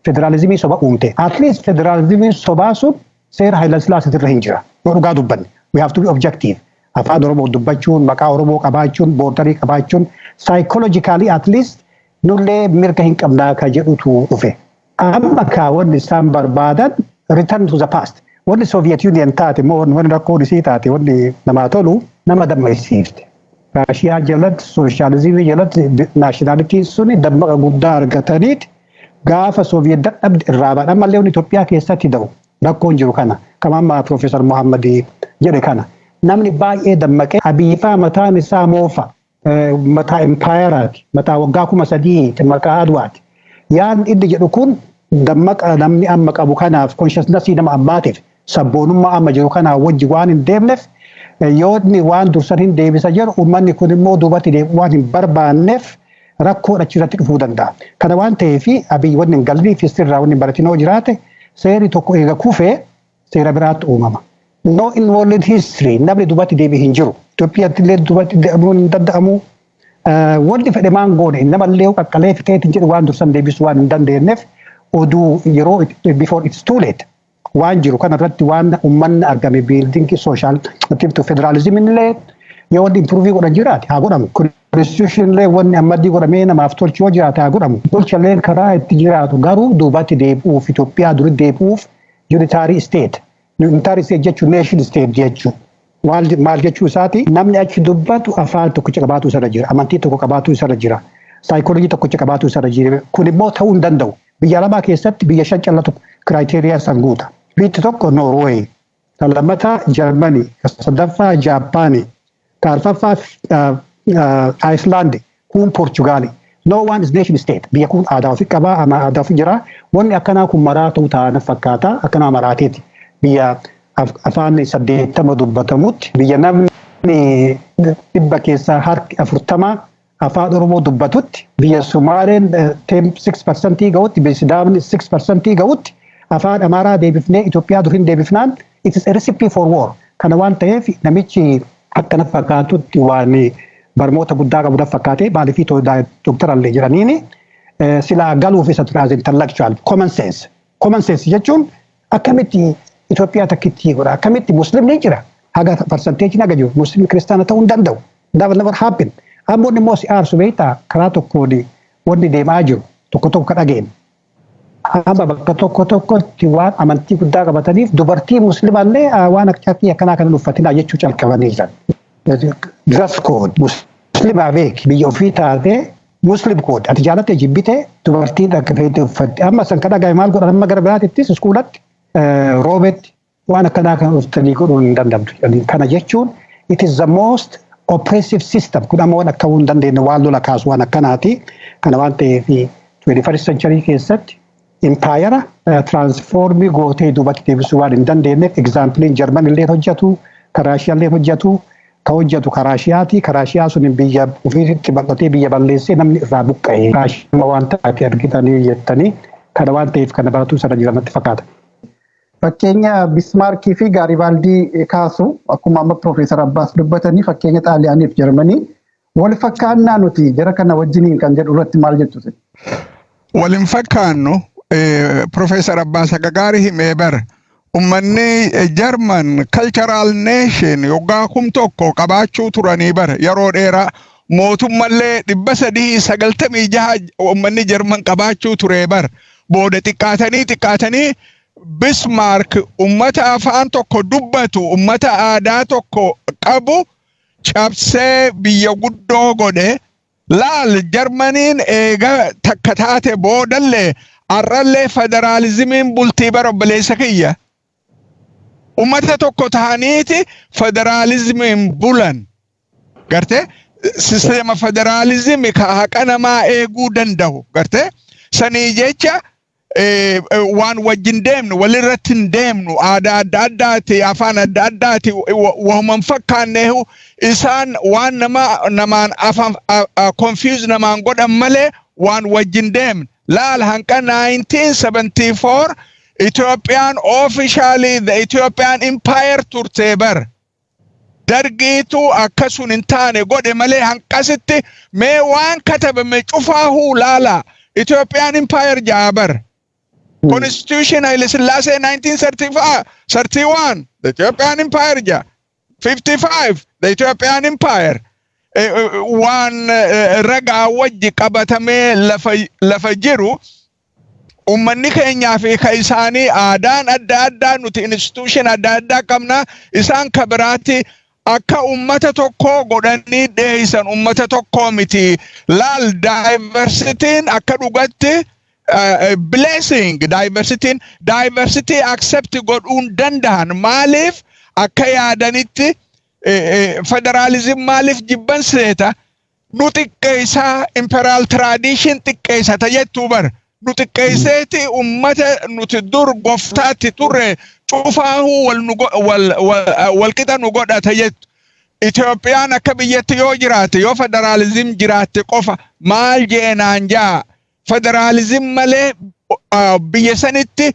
federaalizimii soba uumte. At least federaalizimiin sobaa sun seera Haayila irra hin jira. Yoo dhugaa dubbanne, we have to be objective. Afaan Oromoo dubbachuun, maqaa Oromoo qabaachuun, border qabaachuun psychologically at least nullee mirga hin qabnaa ka jedhutu dhufe. Amma kaa wanni isaan barbaadan return to the past. Wanni Soviet Union taate immoo wanni rakkoon isii taate wanni namaa tolu nama dammaqsiifte. Raashiyaa jalatti, sooshaalizimii jalatti nationalityn suni dammaqa guddaa argataniiti gaafa Soviet dadhabde irraa ba'an. Ammallee wanni Itoophiyaa keessatti ta'u rakkoon jiru kana. Kama amma Profeesar Muhammad jedhe kana. Namni baay'ee dammaqee Abiyyifaa mataan isaa moofa. Mataa impaayeraati. Mataa waggaa 3000 maqaa Adwaati. Yaadni inni jedhu kun dammaqa namni amma qabu kanaaf, consciousness nama ammaatiif, sabboonummaa amma jiru kanaaf wajji waan hin deemneef, yoo inni waan dursan hin deebisa jedhu uummanni kun immoo duubatti deebi'uu waan hin barbaanneef rakkoon achirratti dhufuu danda'a. Kana waan ta'eef Abiyyi wanni hin galnii fi sirraa wanni hin baratin yoo jiraate seerri tokko eega kufee seera biraatti uumama. No, in world history namni duubatti deebi'e hin jiru. Itoophiyaatti illee duubatti deebi'uun hin danda'amu. Wanti fedhe maan goone namallee qaqqalee fixeetiin jedhu waan dursan deebisuu waan hin dandeenyeef, oduu yeroo before it's too late waan jiru kana irratti waan uummanni argame building social federaalizimiin illee yoo wanti improve godhan jiraate haa godhamu. Constitution illee wanni ammaddii godhamee namaaf tolchu yoo jiraate haa godhamu. Bulchalleen karaa itti jiraatu garuu duubatti deebi'uuf, Itoophiyaa duri deebi'uuf unitary state. Unitary state jechuun nation state jechuudha. Maal jechuu isaati? Namni achi dubbatu afaan tokkicha qabaatu isarra jira, amantii tokko qabaatu isarra jira, saayikoolojii tokkicha qabaatu isarra jira. Kun immoo ta'uu hin danda'u. Biyya lamaa keessatti biyya shan callatu criteria san guuta. Biyyi tokko Noorweey, kan lammataa Jarmanii, kan sadaffaa Jaappaanii, kan arfaffaa Ayislaandi, kun Poorchugaali. No one is nation state. Biyya kun aadaa ofii qabaa, aadaa ofii jira. Wanni akkanaa kun maraatu ta'a fakkaata. Akkanaa maraateeti. Biyya afaan 80 dubbatamutti, biyya namni 100 keessaa harki 40 afaan Oromoo dubbatutti, biyya Sumaaleen 6% ga'utti, biyya Sidaamni 6% ga'utti, afaan Amaaraa deebifnee Itoophiyaa dur hin deebifnaan, it is a recipe for war. Kana waan ta'eef namichi akkana fakkaatutti waan barmoota guddaa qabu fakkaate. Maaliif dooktarallee jedhaniini silaa galuuf isa ture as intellectual common sense. Common sense jechuun akkamitti Itoophiyaa takkitti godha? Akkamitti muslimni jira, haga percentageiin haga jiru muslimni kiristaana ta'uu hin danda'u. That will never happen. Ammoo immoo si aarsu beektaa, karaa tokkoon wanni deemaa jiru tokko tokko dhageenye. Amma bakka tokko tokkotti waan amantii guddaa qabataniif dubartii muslimallee waan akkasii akkanaa kana uffatinaa jechuu calqabanii jiran. Dress code muslimaa beeki, biyya ofii taatee muslim code ati jaalatte jibbite dubartiin akka feete uffatti. Amma san kan dhagaye maal godhan? Amma gara biraatittis iskuulatti roobetti waan akkanaa kan uffatanii godhuun hin danda'amtu. Kana jechuun it is the most oppressive system. Kun amma waan akka hin dandeenye, waan lola kaasu waan akkanaati. Kana waan ta'eef 21st century keessatti impaayara transform gootee duubatti deebisuu waan hin dandeenyeef, exampleiin Jarman illee hojjetu, kan Raashiyaa illee hojjetu, ka hojjetu ka Raashiyaati. Ka Raashiyaa sun biyya ofiitti bal'atee biyya balleessee namni irraa buqqa'e. Raashiyaa waan taate argitanii jettanii, kana waan ta'eef kana baratu sana jiran natti fakkaata. Fakkeenya Bismaarkii fi Gaaribaaldii kaasu, akkuma amma Piroofeesar Abbaas dubbatanii, fakkeenya Xaaliyaaniif Jarmanii wal fakkaannaa nuti jara kana wajjiniin kan jedhu irratti maal jettu? Wal hin fakkaannu. Piroofeesar Abbaas akka gaarii himee bara. Uummanni Jarman cultural nation yoggaa 1000 qabaachuu turanii bara yeroo dheeraa, mootummallee 396 uummanni Jarman qabaachuu ture bara. Booda xiqqaatanii xiqqaatanii, Bismaark ummata afaan tokko dubbatu, ummata aadaa tokko qabu cabsee biyya guddoo godhe. Laal, Jarmaniin eega takka taate boodallee har'allee federaalizimiin bultii bara, obboleessa kiyya. Ummata tokko ta'aniiti federaalizimiin bulan. Gartee sisteema federaalizimii ka haqa namaa eeguu danda'u gartee sanii jecha waan wajjin deemnu, walirratti hin deemnu. Aadaa adda addaati, afaan adda addaati, wahuman fakkaanneehu. Isaan waan nama namaan afaan confuse namaan godhan malee waan wajjin deemnu. Laal, hanqa 1974 Itoophiyaan officially the Ethiopian Empire turtee bar. Dargiitu akkasun hin taane godhe malee hanqasitti mee waan katabame cufaahuu laala. Ethiopian Empire jaa bar. Constitution Haile Selassie 1935, 31, the Ethiopian Empire ja. 55, the Ethiopian Empire. Waan ragaa wajji qabatamee lafa jiru, ummanni keenyaa fi ka isaanii aadaan adda addaa, nuti institution adda addaa qabna, isaan ka biraatti akka ummata tokkoo godhanii dheeysan, ummata tokkoo miti. Laal, diversityn akka dhugatti blessing. Diversityn, diversity accept godhuun danda'an. Maaliif akka yaadanitti federaalism maaliif jibban seeta? Nu xiqqeessaa, imperial tradition xiqqeessata jettuu bara. Nu xiqqeesseeti ummata nuti dur goftaatti turre cufaahuu wal qixa nu godhata jettu. Itoophiyaan akka biyyatti yoo jiraate, yoo federaalism jiraatte qofa. Maal jeenaan jaa, federaalism malee biyya sanitti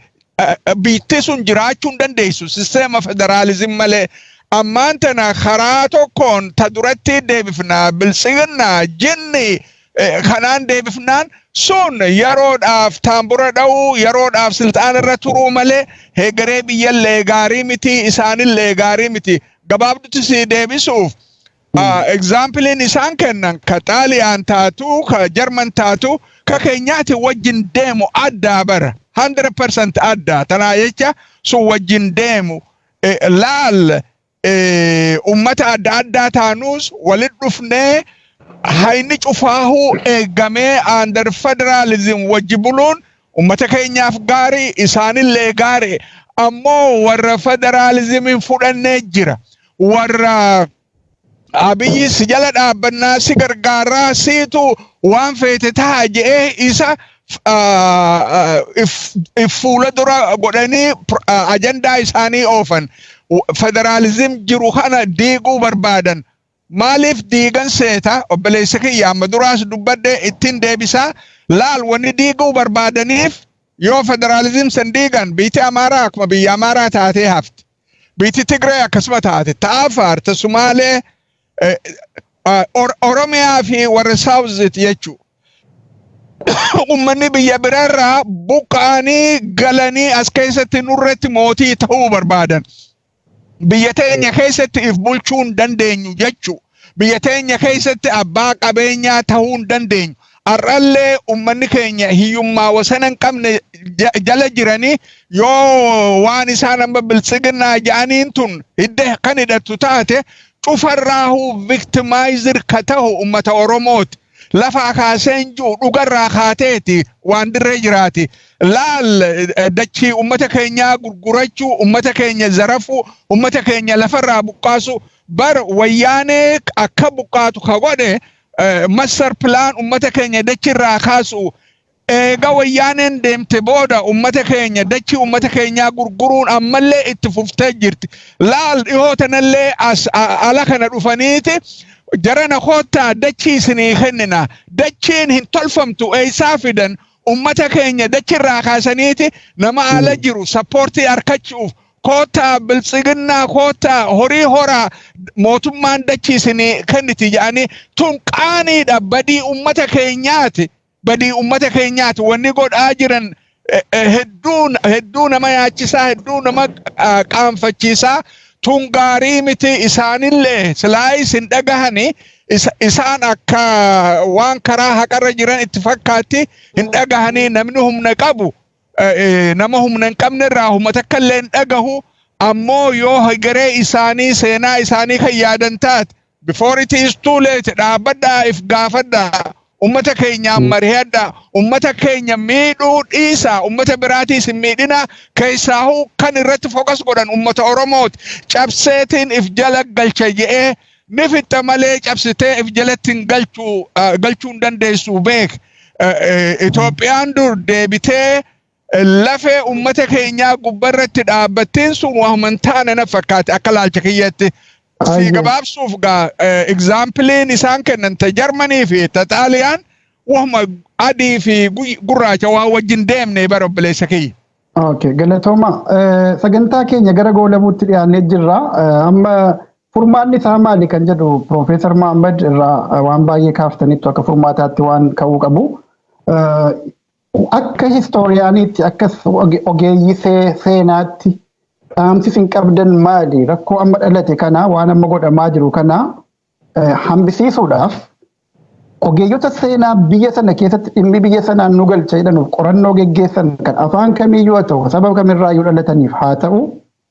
Biitti sun jiraachuu hin dandeessu sisteema federaalism malee. Ammaan tana karaa tokkoon ta duratti deebifnaa Biltsiginnaa jinni kanaan deebifnaan sun yeroodhaaf taambura dha'uu, yeroodhaaf silxaana irra turuu malee heegaree biyyallee gaarii miti, isaanillee gaarii miti. Gabaabdutti si deebisuuf, exampleiin isaan kennan ka Xaaliyaan taatu, ka Jarman taatu, ka keenyaati wajjin deemu addaa bara 100% addaa. Tanaa jecha sun wajjin deemu. Laal, ummata adda addaa taanuus walit dhufnee hayni cufaahuu eeggamee under federalism wajji buluun ummata keenyaaf gaarii, isaanillee gaarii. Ammoo warra federalismiin fudhannee jira, warra Abiyyi si jala dhaabbannaa, si gargaaraa, siitu waan feete ta'a je'ee isa if fuula dura godhanii ajandaa isaanii oofan, federaalism jiru kana diiguu barbaadan. Maaliif diigan seeta, obboleessa kiyya? Amma duraas dubbadhe, ittiin deebisaa. Laal, wanni diiguu barbaadaniif, yoo federaalism san diigan biyyi Amaaraa akkuma biyya Amaaraa taatee hafti. Biyyi Tigree akkasuma taate, ta Afaar, ta Sumaalee, Oromiyaa fi warra Southit jechuu. Uummanni biyya biraarraa buqqa'anii galanii as keessatti nurratti mootii ta'uu barbaadan. Biyya teenya keessatti if bulchuu hin dandeenyu jechuu. Biyya teenya keessatti abbaa qabeenyaa ta'uu hin dandeenyu. Har'allee uummanni keenya hiyyummaa wasana hin qabne jala jiranii, yoo waan isaan amma Biltsiginnaa jedhaniin tun hidda kan hidhattu taate, cufarraahuu victimizer ka ta'u uummata Oromooti. Lafaa kaaseen jiru dhugarraa kaateeti waan dirree jiraati. Laal, dachii uummata keenyaa gurgurachuu, uummata keenya zarafuu, uummata keenya lafarraa buqqaasu. Bar Wayyaanee akka buqqaatu ka godhe master plan uummata keenya dachirraa kaasu. Eega Wayyaaneen deemte booda uummata keenya, dachii uummata keenyaa gurguruun ammallee itti fuftee jirti. Laal, dhihoo tanallee as ala kana dhufaniiti jarana koottaa dachii isinii kennina. Dachiin hin tolfamtu, eessaa fidan? Uummata keenya dachirraa kaasaniiti nama ala jiru supportii harkachuuf koottaa Biltsiginnaa, koottaa horii horaa, mootummaan dachii isinii kenniti jedhanii. Tun qaaniidha, badii uummata keenyaati. Badii uummata keenyaati. Wanni godhaa jiran hedduu hedduu nama yaachisaa, hedduu nama qaanfachiisaa. Tun gaarii miti. Isaanillee silaayis hin dhagahani. Isaan akka waan karaa haqarra jiran itti fakkaatti, hin dhagahanii. Namni humna qabu nama humna hin qabne irraa humna takka illee hin dhagahu. Ammoo yoo hegeree isaanii, seenaa isaanii kan yaadan taate, before it is too late, dhaabbadhaa, if gaafadhaa, ummata keenyaan mari'adhaa, ummata keenya miidhuu dhiisaa, ummata biraatiis hin miidhina. Keessaahuu kan irratti focus godhan ummata Oromooti. Cabseetiin if jala galcha je'ee ni fixxa malee cabsitee if jalatti hin galchuu hin dandeessu, beek. Itoophiyaan dur deebitee lafee ummata keenyaa gubbarratti dhaabbattiin sun waanuma hin taane na fakkaate akka laalcha kiyyatti. Si gabaabsuuf gaa, exampleiin isaan kennan ta Jarmanii fi ta Xaaliyaan wahuma adii fi gurraacha waan wajjin deemne bara, obboleessa kiyya. Okay, galatooma. Sagantaa keenya gara goolabuutti dhiyaannee jirra. Amma furmaanni isaa maali kan jedhu Piroofeesar Mahammad irraa waan baay'ee kaaftanitti akka furmaataatti waan ka'uu qabu. Akka historianiitti, akka ogeeyyii seenaatti dhaamsi isin qabdan maali? Rakkoo amma dhalate kana, waan amma godhamaa jiru kana hambisiisuudhaaf ogeeyyota seenaa biyya sana keessatti dhimmi biyya sanaan nu galcha jedhanuuf qorannoo geggeessan kan afaan kamiyyuu haa ta'u, saba kamirraayyuu dhalataniif haa ta'u,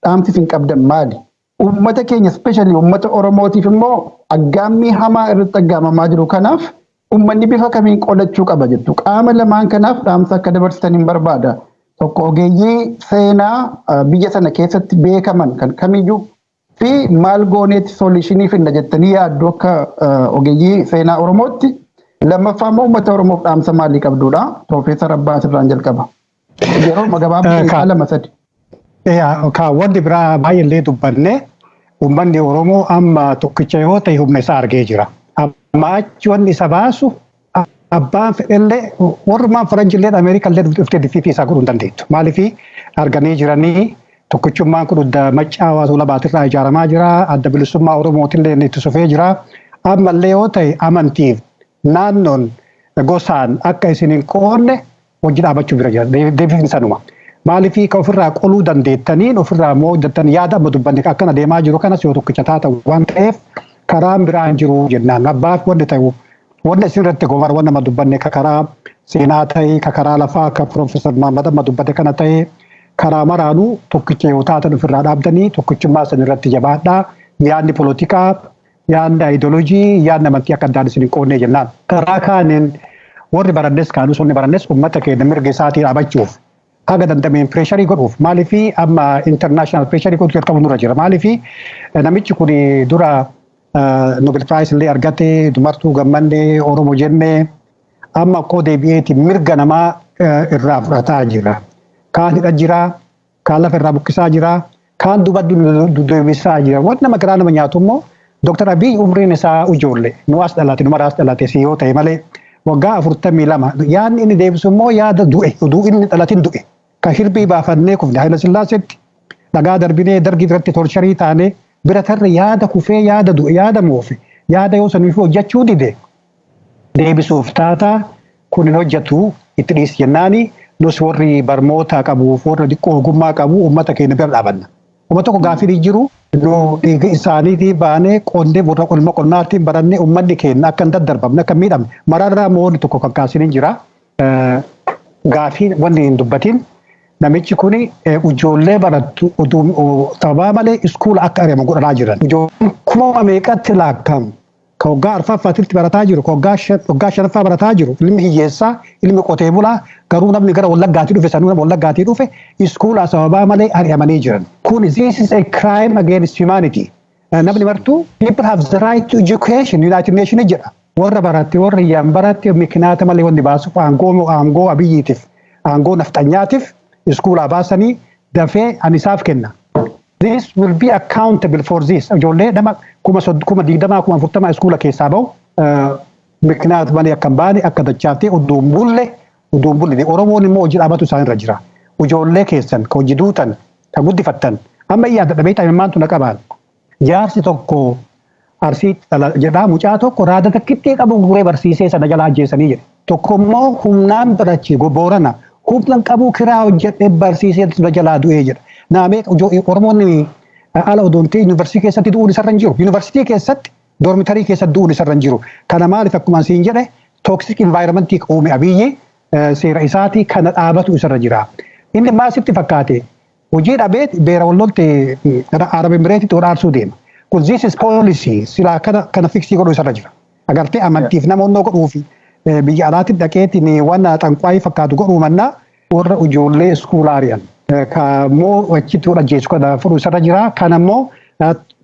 dhaamsi isin qabdan maali? Uummata keenya, especially uummata Oromootiif immoo, aggaammii hamaa irratti aggaamamaa jiru kanaaf uummanni bifa kamiin qolachuu qaba jettu? Qaama lamaan kanaaf dhaamsa akka dabarsitan hin barbaada. Tokko ogeeyyii seenaa biyya sana keessatti beekaman kan kamiyyuu fi maal gooneetti solutionii finna jettanii yaaddu akka ogeeyyii seenaa Oromootti. Lammaffaa immoo uummata Oromoof dhaamsa maalii qabdudha? Piroofeesar Abbaa asirraan jalqaba. Yeroo gabaabaa 2-3. Ka wanti biraa baay'eellee dubbanne, uummanni Oromoo amma tokkicha yoo ta'e humna isaa argee jira. Amma achi wanni isa baasu Abbaan fedhellee, warrumaan faranjillee, Ameerikallee dhuftee defeat isaa godhuu hin dandeettu. Maaliif arganii jiranii tokkichummaan kun Maccaa Tuulamaatirraa ijaaramaa jira. Adda Bilisummaa Oromootillee itti sufee jira. Ammallee yoo ta'e amantiif naannoon gosaan akka isin hin qoonne hojii dhaabachuu bira jira. Deebiin sanuma. Maaliif ka ofirraa qoluu dandeettaniin ofirraa immoo hojjettan yaada amma dubbanne akkana deemaa jiru kanas yoo tokkicha taatan waan ta'eef karaan biraan jiru jennaan. Abbaaf wanni ta'u wanni isin irratti gomar wanni amma dubbanne ka karaa seenaa ta'e, ka karaa lafaa ka Piroofeesar Mahammad amma dubbate kana ta'e, karaa maraanuu tokkicha yoo taatan ofirraa dhaabdanii tokkichummaa san irratti jabaadhaa. Yaadni polotikaa, yaadni ayidooloojii, yaadni amantii akka addaan isin hin qoonnee jennaan. Karaa kaaniin warri barannes kaanus wanni barannes uummata keenya mirga isaatii dhaabachuuf haga dandameen pressure godhuuf. Maaliif amma international pressure godhuu jalqabu nurra jira. Maaliif namichi kun dura Nobel Prize illee argate, dumartuu gammannee Oromoo jennee, amma akkoo deebi'eeti mirga namaa irraa fudhataa jira. Kaan hidha jira, kaan lafa irraa buqqisaa jira, kaan duuba deebisaa jira. Wanti nama garaa nama nyaatu immoo Dr. Abiy umriin isaa ijoollee nu as dhalate, nu maraas dhalate si yoo ta'e malee waggaa 42. Yaadni inni deebisu immoo yaada du'e, oduu inni dhalatin du'e. Ka hirbii baafannee kufne Haayila Sillaaseetti dhagaa darbinee, Dargii biratti torture taanee bira tarre, yaada kufee, yaada du'e, yaada moofe, yaada yoo saniif hojjechuu dide deebisuuf taataa kun hin hojjetu, itti dhiisi jennaani. Nus warri barmoota qabuuf warra xiqqoo ogummaa qabu uummata keenya bira dhaabanna. Uummata tokko gaafii jiru nu dhiiga isaaniitii baanee qonnee warra qolma qonnaatiin barannee uummanni keenya akka hin daddarbamne, akka hin miidhamne maraarraa moonni tokko kan kaasanii jira. Gaafii wanni hin dubbatin namichi kun ijoollee barattu sababaa malee iskuula akka ari'amu godhanaa jiran. Ijoolleen kuma meeqatti laakkamu ka waggaa arfaffaatitti barataa jiru, ka waggaa shanaffaa barataa jiru, ilmi hiyyeessaa, ilmi qotee bulaa, garuu namni gara Wallaggaatii dhufe sanuu nama Wallaggaatii dhufe iskuulaa sababaa malee ari'amanii jiran. Kun this is a crime against humanity. Namni martuu people have the right to education United Nations jedha. Warra baratte, warra hiyyaan baratte mikinaata malee wanni baasuuf aangoo Abiyyiitiif, aangoo nafxanyaatiif iskuulaa baasanii dafee ani isaaf kenna. This will be accountable for this. Ijoollee nama 20,000, 40,000 iskuula keessaa bahu mikinaata malee akka hin baane, akka dachaaftee uduun bulle. Oromoon immoo hojii dhaabatu isaan irra jira. Ijoollee keessan ka hojii duutan ka guddifattan amma iyyaa dadhabee taa'immaantu na qabaan. Jaarsi tokko Arsii jedhaa mucaa tokko raada takkittee qabu guree barsiisee sana jalaa ajjeesanii jedhe. Tokko immoo humnaan barachi Boorana humna qabu kiraa hojjedhee barsiisee sana jalaa du'ee jedha. Naamee Oromoonni ala odoon ta'e yuunivarsiitii keessatti du'uun isarra hin jiru. Yuunivarsiitii keessatti dormitory keessatti du'uun isarra hin jiru. Kana maaliif akkuma siin jedhe toxic environmentii uume Abiyyi seera isaatii kana dhaabatu isarra jira. Inni maal sitti fakkaate, hojii dhabee beera wallolte Arab Emireetitti wal deema. Kun this is policy silaa kana fix godhuu isarra jira. Agartee amantiif nama onnoo godhuu fi biyya alaatti dhaqeetiin waan xanqwaayii fakkaatu godhuu mannaa warra ijoollee iskuulaa ari'an. Ka immoo achitti wal ajjeesu kana fudhuu isarra jira. Kana immoo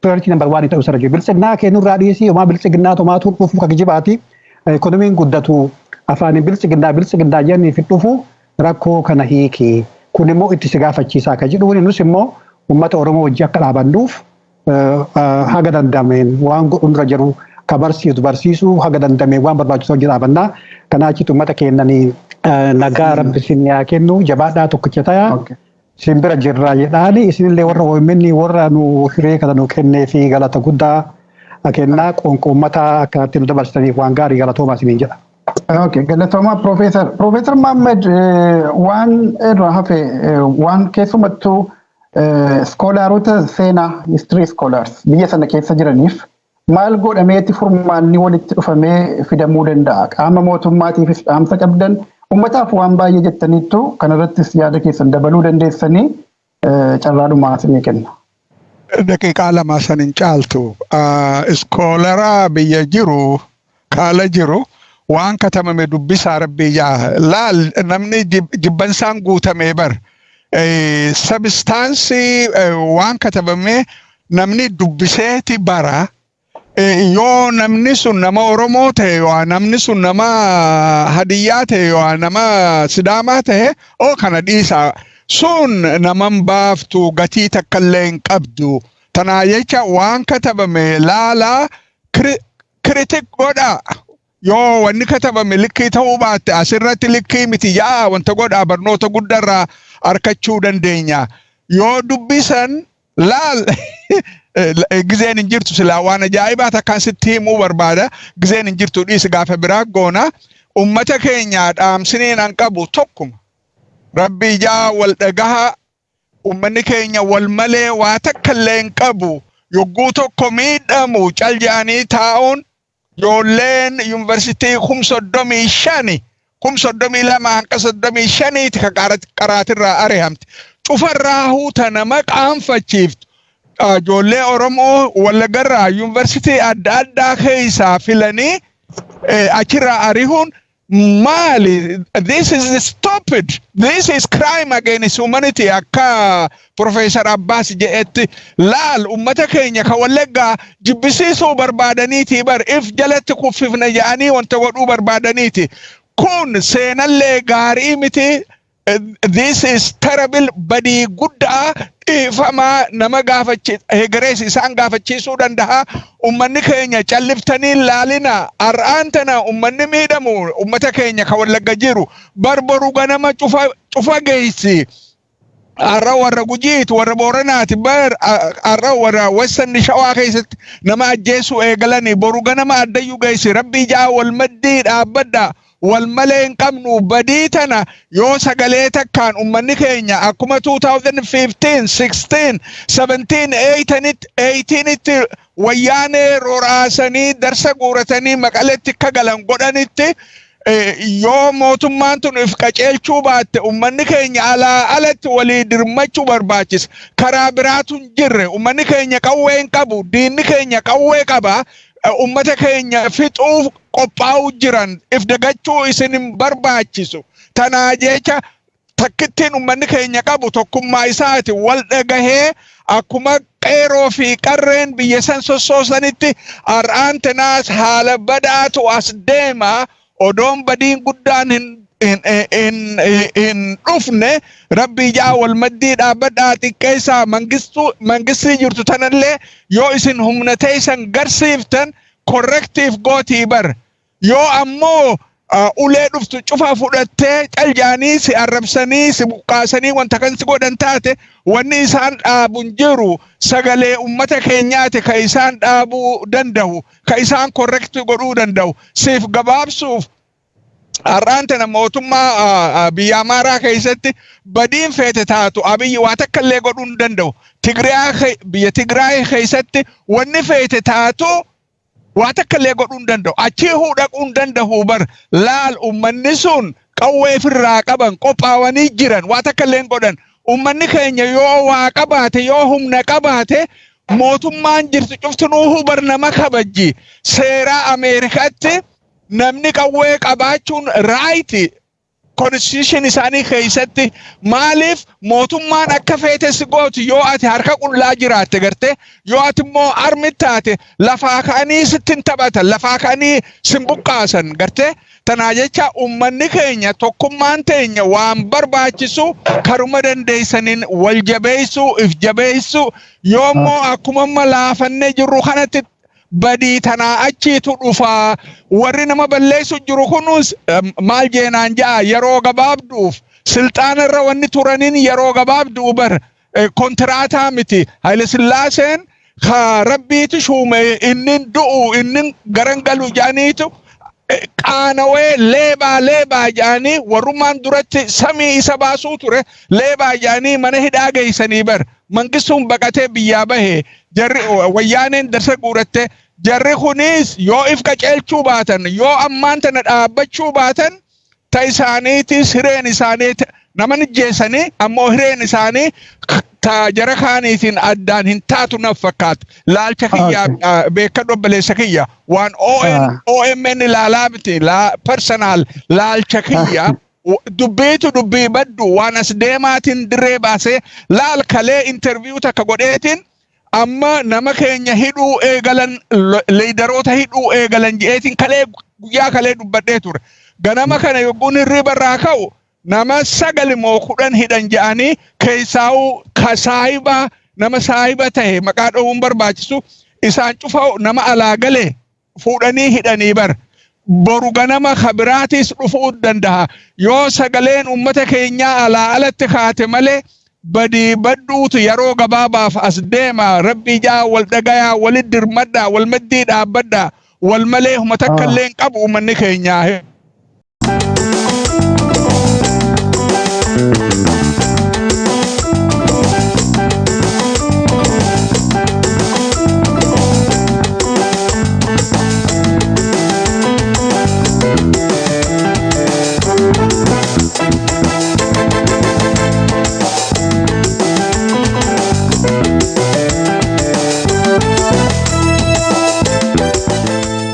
priority number one ta'uu isarra jira. Biltsiginnaa kennurraa dhiisii homaa biltsiginnaa tomaatu dhufu ka kijibaati. Ekonomiin guddatu afaaniin biltsiginnaa biltsiginnaa jennii fi dhufu rakkoo kana hiiki. Kun immoo itti si gaafachiisaa ka jedhu nus immoo uummata Oromoo wajji akka dhaabannuuf haga dandameen waan godhu nurra jiru ka barsiisu barsiisuu, haga dandameen waan barbaachisu hojii dhaabannaa. Kanaa achitti uummata kennanii nagaa Rabbi isin yaa kennu, jabaadhaa, tokkicha ta'a. Isin bira jirraa jedhaani. Isinillee warra OMN warra nu hiree kana nu kennee fi galata guddaa kennaa, qoonqoo uummataa akka itti nu dabarsitaniif waan gaarii galatoomaa isiniin jedha. Okay, galatoomaa Profeesar. Profeesar Mahammed, waan irraa hafe waan keessumattuu scholarota seenaa, history scholars biyya sana keessa jiraniif maal godhameeti furmaanni walitti dhufamee fidamuu danda'a? Qaama mootummaatiifis dhaamsa qabdan, uummataaf waan baay'ee jettaniittu, kanarrattis yaada keessan dabaluu dandeessanii, carraadhumaa isinii kenna. Daqiiqaa 2 san hin caaltu. Scholara biyya jiru kaala jiru waan katabame dubbisaa Rabbii jaa. Laal, namni jibbansaan guutamee bar. Substance waan katabame namni dubbiseeti bara. Yoo namni sun nama Oromoo ta'e, yoo namni sun nama Hadiyyaa ta'e, yoo nama Sidaamaa ta'e, oo kana dhiisaa. Sun naman baaftu, gatii takkallee hin qabdu. Tanaa jecha waan katabame laalaa, critique godhaa. Yoo wanni katabame likkii ta'uu baatte, asirratti likkii miti yaa wanta godhaa, barnoota guddarraa arkachuu dandeenya. Yoo dubbisan laal, gizeen hin jirtu, silaa waan ajaa'ibaa takkaan sitti himuu barbaada. Gizeen hin jirtu, dhiisi, gaafa biraa goona. Ummata keenya dhaamsiniin an qabu tokkuma. Rabbi ijaa wal dhagaha. Ummanni keenya wal malee waa takka illee hin qabu. Yogguu tokko miidhamu cal jedhanii taa'uun, ijoolleen yuunivarsiitii 35,000, 32,000 hanga 35titti ka qaraatirraa ari'amte. Cufarraa huuta nama qaanfachiiftu. Ijoollee Oromoo Wallaggarraa yuunivarsiitii adda addaa keessaa filanii achirraa ari'uun maali? This is stupid. This is crime against humanity, akka Professor Abbas jedhetti. Laal, ummata keenya ka Wallaggaa jibbisiisuu barbaadaniiti bar, if jalatti kuffifna jedhanii wanta godhuu barbaadaniiti. Kun seenallee gaarii miti. This is terrible. Badii guddaa dhiifamaa nama gaafachi hegerees isaan gaafachiisuu danda'a. Ummanni keenya calliftanii laalina. Har'aan tana ummanni miidhamu ummata keenya ka Wallagga jiru barboru ganama cufa cufa geessi. Har'a warra Gujiiti, warra Booranaati bar, har'a warra Western Shawaa keessatti nama ajjeesuu eegalanii, boru ganama addayyuu geessi. Rabbii jaa wal maddii dhaabbadha. Wal malee hin qabnu. Badii tana yoo sagalee takkaan ummanni keenya akkuma 2015, 16, 17, 18tti Wayyaanee roraasanii darsa guuratanii Maqaletti akka galan godhanitti, yoo mootummaan tun if qaceelchuu baatte, ummanni keenya alaa alatti walii dirmachuu barbaachisa. Karaa biraatu hin jirre. Ummanni keenya qawwee hin qabu. Diinni keenya qawwee qaba. Ummata keenya fixuuf qophaa'uu jiran, if dagachuu isin hin barbaachisu. Tanaa jecha takkittiin ummanni keenya qabu tokkummaa isaati. Wal dhagahee akkuma qeeroo fi qarreen biyya san sossoosanitti, har'aan tanaas haala badaatu as deema. Odoon badiin guddaan hin dhufne, rabbii jaa wal maddii dhaabbadhaa, xiqqeessaa. Mangistii jirtu tanallee yoo isin humna teessan garsiiftan corrective gootii bar. Yoo ammoo ulee dhuftu cufa fudhattee caljaanii si arrabsanii si buqqaasanii wanta kan si godhan taate, wanni isaan dhaabu hin jiru. Sagalee ummata keenyaati ka isaan dhaabuu danda'u, ka isaan correct godhuu danda'u. Siif gabaabsuuf, har'aan tana mootummaa biyya Amaaraa keessatti badiin feete taatu, Abiyyi waa takka illee godhuu hin danda'u. Biyya Tigraay keessatti wanni feete taatu waa takka illee godhuu hin danda'u. Achii dhaquu hin danda'u bar. Laal, ummanni sun qawwee ofirraa qaban, qophaawanii jiran, waa takka illee hin godhan. Ummanni keenya yoo waa qabaate, yoo humna qabaate, mootummaan jirtu cuftinuu bar nama kabajji. Seeraa Ameerikaatti namni qawwee qabaachuun right, constitution isaanii keessatti. Maaliif mootummaan akka feete si gootu yoo ati harka qullaa jiraatte garte? Yoo ati immoo armi taate, lafaa ka'anii sitti hin taphatan, lafaa ka'anii sin buqqaasan garte. Tanaa jecha ummanni keenya tokkummaan teenya waan barbaachisu, karuma dandeessaniin wal jabeessuu, if jabeessuu. Yoo immoo akkuma amma laafannee jirru kanatti, badii tanaa achiitu dhufaa. Warri nama balleessu jiru kunis maal jeenaan ja'a, yeroo gabaabduuf silxaana irra wanni turaniin yeroo gabaabduu bar, kontiraataa miti. Haile Sillaaseen ka Rabbiitu shuume, inni du'u inni garan galu jedhaniitu qaanawee leebaa leebaa jedhanii, warrummaan duratti samii isa baasuu ture leebaa jedhanii mana hidhaa geessanii bar. Mangistuun baqatee biyyaa bahe. Jarri Wayyaaneen darsa guuratte. Jarri kunis yoo if qaceelchuu baatan, yoo ammaan tana dhaabbachuu baatan, ta isaaniitis hireen isaanii nama jeessanii, ammoo hireen isaanii ta jara kaaniitiin addaan hin taatu naf fakkaata. Laalcha kiyya beekadhu, obboleessa kiyya, waan OMN ilaalaa miti, personal laalcha kiyya. Dubbiitu dubbii baddu waan as deemaatiin dirree baasee. Laal, kalee interview takka godheetiin amma nama keenya hidhuu eegalan, leaderoota hidhuu eegalan je'eetiin kalee, guyyaa kalee dubbadhee ture. Ganama kana yogguun hirriba irraa ka'u, nama sagal moo 10 hidhan je'anii, keessaa'uu ka saahiba, nama saahiba ta'e maqaa dha'uun barbaachisu, isaan cufa nama alaa galee fuudhanii hidhanii bar. Boru ganama kabiraatis dhufuu danda'a. Yoo sagaleen ummata keenyaa alaa alatti kaate malee, badii badduutu yeroo gabaabaaf as deema. Rabbii jaa, wal dhagayaa, walit dirmadhaa, wal maddii dhaabbadhaa. Wal malee huma takka illee hin qabu uummanni keenyaa.